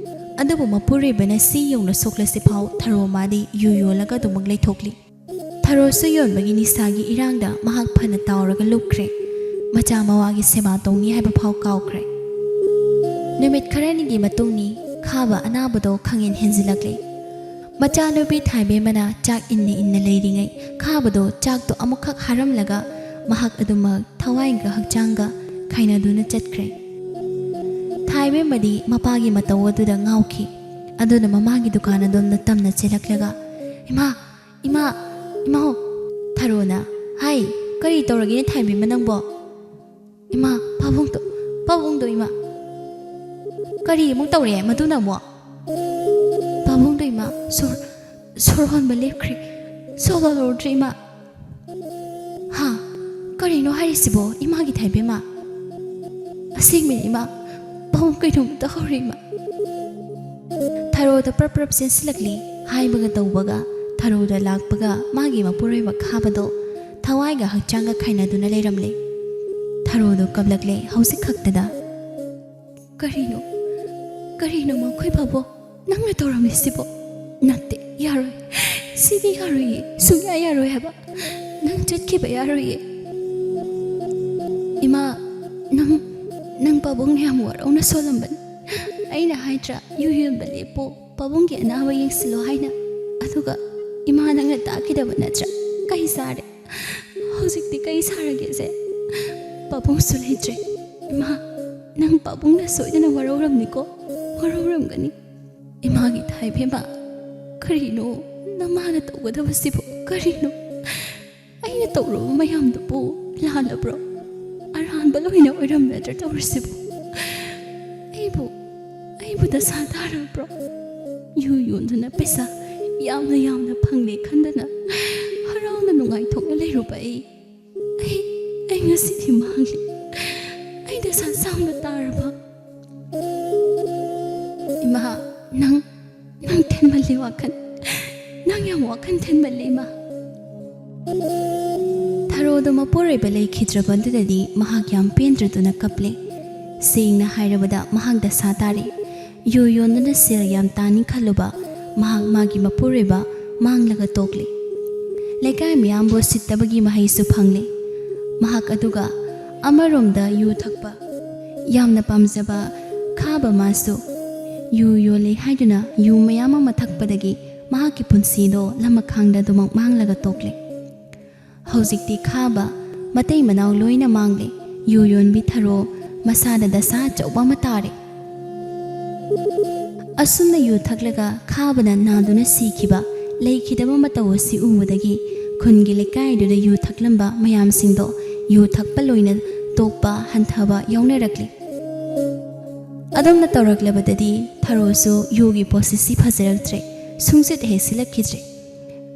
ꯑꯗꯨꯕꯨ ꯃꯄꯨꯔꯣꯏꯕꯅ ꯁꯤ ꯌꯧꯅ ꯁꯣꯛꯂꯁꯤꯐꯥꯎ ꯊꯔꯣ ꯃꯥꯗꯤ ꯌꯨ ꯌꯣꯜꯂꯒ ꯑꯗꯨꯃꯛ ꯂꯩꯊꯣꯛꯂꯤ꯫ ꯊꯔꯣꯁꯨ ꯌꯣꯟꯕꯒꯤ ꯅꯤꯁꯥꯒꯤ ꯏꯔꯥꯡꯗ ꯃꯍꯥꯛ ꯐꯅ ꯇꯥꯎꯔꯒ ꯂꯨꯞꯈ꯭ꯔꯦ꯫ ꯃꯆꯥ ꯃꯋꯥꯒꯤ ꯁꯦꯕꯥ ꯇꯧꯅꯤ ꯍꯥꯏꯕ ꯐꯥꯎ ꯀꯥꯎꯈ꯭ꯔꯦ꯫ ꯅꯨꯃꯤꯠ ꯈꯔꯅꯤꯒꯤ ꯃꯇꯨꯡꯅꯤ ꯈꯥꯕ ꯑꯅꯥꯕꯗꯣ ꯈꯪꯍꯦꯟ ꯍꯦꯟꯖꯤꯜꯂꯛꯂꯦ꯫ ꯃꯆꯥꯅꯨꯄꯤ ꯊꯥꯏꯕꯦꯝꯃꯅ ꯆꯥꯛ ꯏꯟꯅ ꯏꯟꯅ ꯂꯩꯔꯤꯉꯩ ꯈꯥꯕꯗꯣ ꯆꯥꯛꯇꯣ ꯑꯃꯨꯛꯈꯛ ꯍꯥꯔꯝꯂꯒ ꯃꯍꯥꯛ ꯑꯗꯨꯃꯛ ꯊꯋꯥꯏꯒ ꯍꯛꯆꯥꯡꯒ ꯈꯥꯏꯅꯗꯨꯅ ꯆꯠꯈ꯭ꯔꯦ꯫ ꯊꯥꯏꯕꯦꯝꯃꯗꯤ ꯃꯄꯥꯒꯤ ꯃꯇꯧ ꯑꯗꯨꯗ ꯉꯥꯎꯈꯤ꯫ ꯑꯗꯨꯅ ꯃꯃꯥꯒꯤ ꯗꯨꯀꯥꯟ ꯑꯗꯣꯝꯗ ꯇꯝꯅ ꯆꯦꯜꯂꯛꯂꯒ, "ꯏꯃꯥ, ꯏꯃꯥ, ꯏꯃꯥ ꯍꯣ!" ꯊꯔꯣꯅ, "ꯍꯥꯏ, ꯀꯔꯤ ꯇꯧꯔꯒꯦꯅꯦ ꯊꯥꯏꯕꯦꯝꯃ ꯅꯪꯕꯣ?" "ꯏꯃꯥ, ꯄꯥꯕꯨꯡꯗꯣ, ꯄꯥꯕꯨꯡꯗꯣ ꯏꯃꯥ꯫" "ꯀꯔꯤ ꯑꯃꯨꯛ ꯇꯧꯔꯦ ꯃꯗꯨꯅ ꯑꯃꯨꯛ?" "ꯄꯥꯕꯨꯡꯗꯣ ꯏꯃꯥ, ꯁꯣꯔ, ꯁꯣꯔ ꯍꯣꯟꯕ ꯂꯦꯞꯈ꯭ꯔꯦ꯫ ꯁꯣꯔ ꯍꯣꯜꯍꯧꯗ꯭ꯔꯦ ꯏꯃꯥ꯫" "ꯍꯥ? ꯀꯔꯤꯅꯣ ꯍꯥꯏꯔꯤꯁꯤꯕꯣ ꯏꯃꯥꯒꯤ ꯊꯥꯏꯕꯦꯝꯃ?" "ꯑꯁꯦꯡꯕꯅꯤ ꯏꯃꯥ, ꯀꯩꯅꯣꯝ ꯇꯧꯍꯧꯔꯦ ꯏꯃꯥ꯫ ꯊꯔꯣꯗ ꯄ꯭ꯔꯞ ꯄ꯭ꯔꯞ ꯆꯦꯟꯁꯤꯜꯂꯛꯂꯤ꯫ ꯍꯥꯏꯕꯒ ꯇꯧꯕꯒ ꯊꯔꯣꯗ ꯂꯥꯛꯄꯒ ꯃꯥꯒꯤ ꯃꯄꯨꯔꯣꯏꯕ ꯈꯥꯕꯗꯣ ꯊꯋꯥꯏꯒ ꯍꯛꯆꯥꯡꯒ ꯈꯥꯏꯅꯗꯨꯅ ꯂꯩꯔꯝꯂꯦ꯫ ꯊꯔꯣꯗꯣ ꯀꯞꯂꯛꯂꯦ ꯍꯧꯖꯤꯛ ꯈꯛꯇꯗ꯫ "ꯀꯔꯤꯅꯣ, ꯀꯔꯤꯅꯣ ꯃꯈꯣꯏ ꯕꯥꯕꯣꯛ, ꯅꯪꯅ ꯇꯧꯔꯝꯂꯤꯁꯤꯕꯣ? ꯅꯠꯇꯦ, ꯌꯥꯔꯣꯏ꯫ ꯁꯤꯗꯤ ꯌꯥꯔꯣꯏꯌꯦ, ꯁꯨꯡꯌꯥ ꯌꯥꯔꯣꯏ ꯍꯥꯏꯕ꯫ ꯅꯪ ꯆꯠꯈꯤꯕ ꯌꯥꯔꯣꯏꯌꯦ꯫ ꯏꯃꯥ, ꯅꯪ, ꯅꯪ ꯄꯥꯕꯨꯡꯅ ꯌꯥꯝ ꯋꯥꯔꯧꯅ ꯁꯣꯜꯂꯝꯕꯅꯤ꯫ ꯑꯩꯅ ꯍꯥꯏꯗ꯭ꯔꯥ, ꯌꯨ ꯌꯣꯟꯕ ꯂꯦꯞꯄꯣ, ꯄꯥꯕꯨꯡꯒꯤ ꯑꯅꯥꯕ ꯌꯦꯡꯁꯤꯜꯂꯣ ꯍꯥꯏꯅ? ꯑꯗꯨꯒ ꯏꯃꯥ ꯅꯪꯅ ꯇꯥꯛꯈꯤꯗꯕ ꯅꯠꯇ꯭ꯔꯥ? ꯀꯩ ꯆꯥꯔꯦ? ꯍꯧꯖꯤꯛꯇꯤ ꯀꯩ ꯁꯥꯔꯒꯦꯁꯦ? ꯄꯥꯕꯨꯡꯁꯨ ꯂꯩꯇ꯭ꯔꯦ꯫ ꯏꯃꯥ, ꯅꯪ ꯄꯥꯕꯨꯡꯅ ꯁꯣꯏꯗꯅ ꯋꯥꯔꯧꯔꯝꯅꯤꯀꯣ, ꯋꯥꯔꯧꯔꯝꯒꯅꯤ꯫ ꯏꯃꯥꯒꯤ ꯊꯥꯏꯕꯦꯝꯃ, ꯀꯔꯤꯅꯣ ꯅꯃꯥꯅ ꯇꯧꯒꯗꯕꯁꯤꯕꯨ? ꯀꯔꯤꯅꯣ? ꯑꯩꯅ ꯇꯧꯔꯨꯕ ꯃꯌꯥꯝꯗꯨꯕꯨ ꯂꯥꯜꯂꯕ꯭ꯔꯣ? ꯑꯔꯥꯟꯕ ꯂꯣꯏꯅ ꯑꯣꯏꯔꯝꯂꯗ꯭ꯔꯥ ꯇꯧꯔꯤꯁꯤꯕꯨ? ꯑꯩꯕꯨ, ꯑꯩꯕꯨ ꯗꯁꯥ ꯇꯥꯔꯕ꯭ꯔꯣ? ꯌꯨ ꯌꯣꯟꯗꯨꯅ ꯄꯩꯁꯥ ꯌꯥꯝꯅ ꯌꯥꯝꯅ ꯐꯪꯂꯦ ꯈꯟꯗꯅ ꯍꯔꯥꯎꯅ ꯅꯨꯡꯉꯥꯏꯊꯣꯛꯅ ꯂꯩꯔꯨꯕ ꯑꯩ, ꯑꯩ, ꯑꯩ ꯉꯁꯤꯗꯤ ꯃꯥꯡꯂꯦ꯫ ꯑꯩ ꯗꯁꯥ ꯁꯥꯡꯅ ꯇꯥꯔꯕ꯫ ꯏꯃꯥ, ꯅꯪ, ꯅꯪ ꯊꯦꯟꯃꯜꯂꯤ ꯋꯥꯈꯜ꯫ ꯅꯪ ꯌꯥꯝ ꯋꯥꯈꯜ ꯊꯦꯟꯃꯜꯂꯤ, ꯏꯃꯥ꯫ ꯊꯔꯣꯗ ꯃꯄꯨꯔꯣꯏꯕ ꯂꯩꯈꯤꯗ꯭ꯔꯕꯗꯨꯗꯗꯤ ꯃꯍꯥꯛ ꯌꯥꯝ ꯄꯦꯟꯗ꯭ꯔꯗꯨꯅ ꯀꯞꯂꯦ꯫ ꯁꯦꯡꯅ ꯍꯥꯏꯔꯕꯗ ꯃꯍꯥꯛ ꯗꯁꯥ ꯇꯥꯔꯦ꯫ ꯌꯨ ꯌꯣꯟꯗꯨꯅ ꯁꯦꯜ ꯌꯥꯝ ꯇꯥꯅꯤ ꯈꯜꯂꯨꯕ ꯃꯍꯥꯛ ꯃꯥꯒꯤ ꯃꯄꯨꯔꯣꯏꯕ ꯃꯥꯡꯂꯒ ꯇꯣꯛꯂꯦ꯫ ꯂꯩꯀꯥꯏ ꯃꯤꯌꯥꯝꯕꯨ ꯎꯁꯤꯠꯇꯕꯒꯤ ꯃꯍꯩꯁꯨ ꯐꯪꯂꯦ꯫ ꯃꯍꯥꯛ ꯑꯗꯨꯒ ꯑꯃꯔꯣꯝꯗ ꯌꯨ ꯊꯛꯄ ꯌꯥꯝꯅ ꯄꯥꯝꯖꯕ ꯈꯥꯕ ꯃꯥꯁꯨ ꯌꯨ ꯌꯣꯜꯂꯤ ꯍꯥꯏꯗꯨꯅ ꯌꯨ ꯃꯌꯥꯝ ꯑꯃ ꯊꯛꯄꯗꯒꯤ ꯃꯍꯥꯛꯀꯤ ꯄꯨꯟꯁꯤꯗꯣ ꯂꯃꯈꯥꯡꯗ ꯑꯗꯨꯃꯛ ꯃꯥꯡꯂꯒ ꯇꯣꯛꯂꯦ꯫ ꯍꯧꯖꯤꯛꯇꯤ ꯈꯥꯕ ꯃꯇꯩ ꯃꯅꯥꯎ ꯂꯣꯏꯅ ꯃꯥꯡꯂꯦ꯫ ꯌꯨ ꯌꯣꯟꯕꯤ ꯊꯔꯣ ꯃꯁꯥꯗ ꯗꯁꯥ ꯑꯆꯧꯕ ꯑꯃ ꯇꯥꯔꯦ꯫ ꯑꯁꯨꯝꯅ ꯌꯨ ꯊꯛꯂꯒ ꯈꯥꯕꯅ ꯅꯥꯗꯨꯅ ꯁꯤꯈꯤꯕ ꯂꯩꯈꯤꯗꯕ ꯃꯇꯧ ꯑꯁꯤ ꯎꯕꯗꯒꯤ ꯈꯨꯟꯒꯤ ꯂꯩꯀꯥꯏꯗꯨꯗ ꯌꯨ ꯊꯛꯂꯝꯕ ꯃꯌꯥꯝꯁꯤꯡꯗꯣ ꯌꯨ ꯊꯛꯄ ꯂꯣꯏꯅ ꯇꯣꯛꯄ ꯍꯟꯊꯕ ꯌꯥꯎꯅꯔꯛꯂꯤ꯫ ꯑꯗꯨꯝꯅ ꯇꯧꯔꯛꯂꯕꯗꯗꯤ ꯊꯔꯣꯁꯨ ꯌꯨꯒꯤ ꯄꯣꯠꯁꯤꯠꯁꯤ ꯐꯖꯔꯛꯇ꯭ꯔꯦ, ꯁꯨꯡꯁꯤꯠ ꯍꯦꯛ ꯁꯤꯠꯂꯛꯈꯤꯗ꯭ꯔꯦ꯫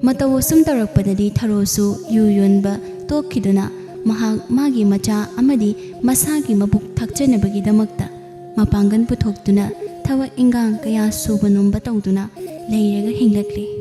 ꯃꯇꯧ ꯑꯁꯨꯝ ꯇꯧꯔꯛꯄꯗꯗꯤ ꯊꯔꯣꯁꯨ ꯌꯨ ꯌꯣꯟꯕ ꯇꯣꯛꯈꯤꯗꯨꯅ ꯃꯍꯥꯛ ꯃꯥꯒꯤ ꯃꯆꯥ ꯑꯃꯗꯤ ꯃꯁꯥꯒꯤ ꯃꯕꯨꯛ ꯊꯛꯆꯅꯕꯒꯤꯗꯃꯛꯇ ꯃꯄꯥꯡꯒꯜ ꯄꯨꯊꯣꯛꯇꯨꯅ ꯊꯕꯛ ꯏꯟꯈꯥꯡ ꯀꯌꯥ ꯁꯨꯕ ꯅꯣꯝꯕ ꯇꯧꯗꯨꯅ ꯂꯩꯔꯒ ꯍꯤꯡꯂꯛꯂꯤ꯫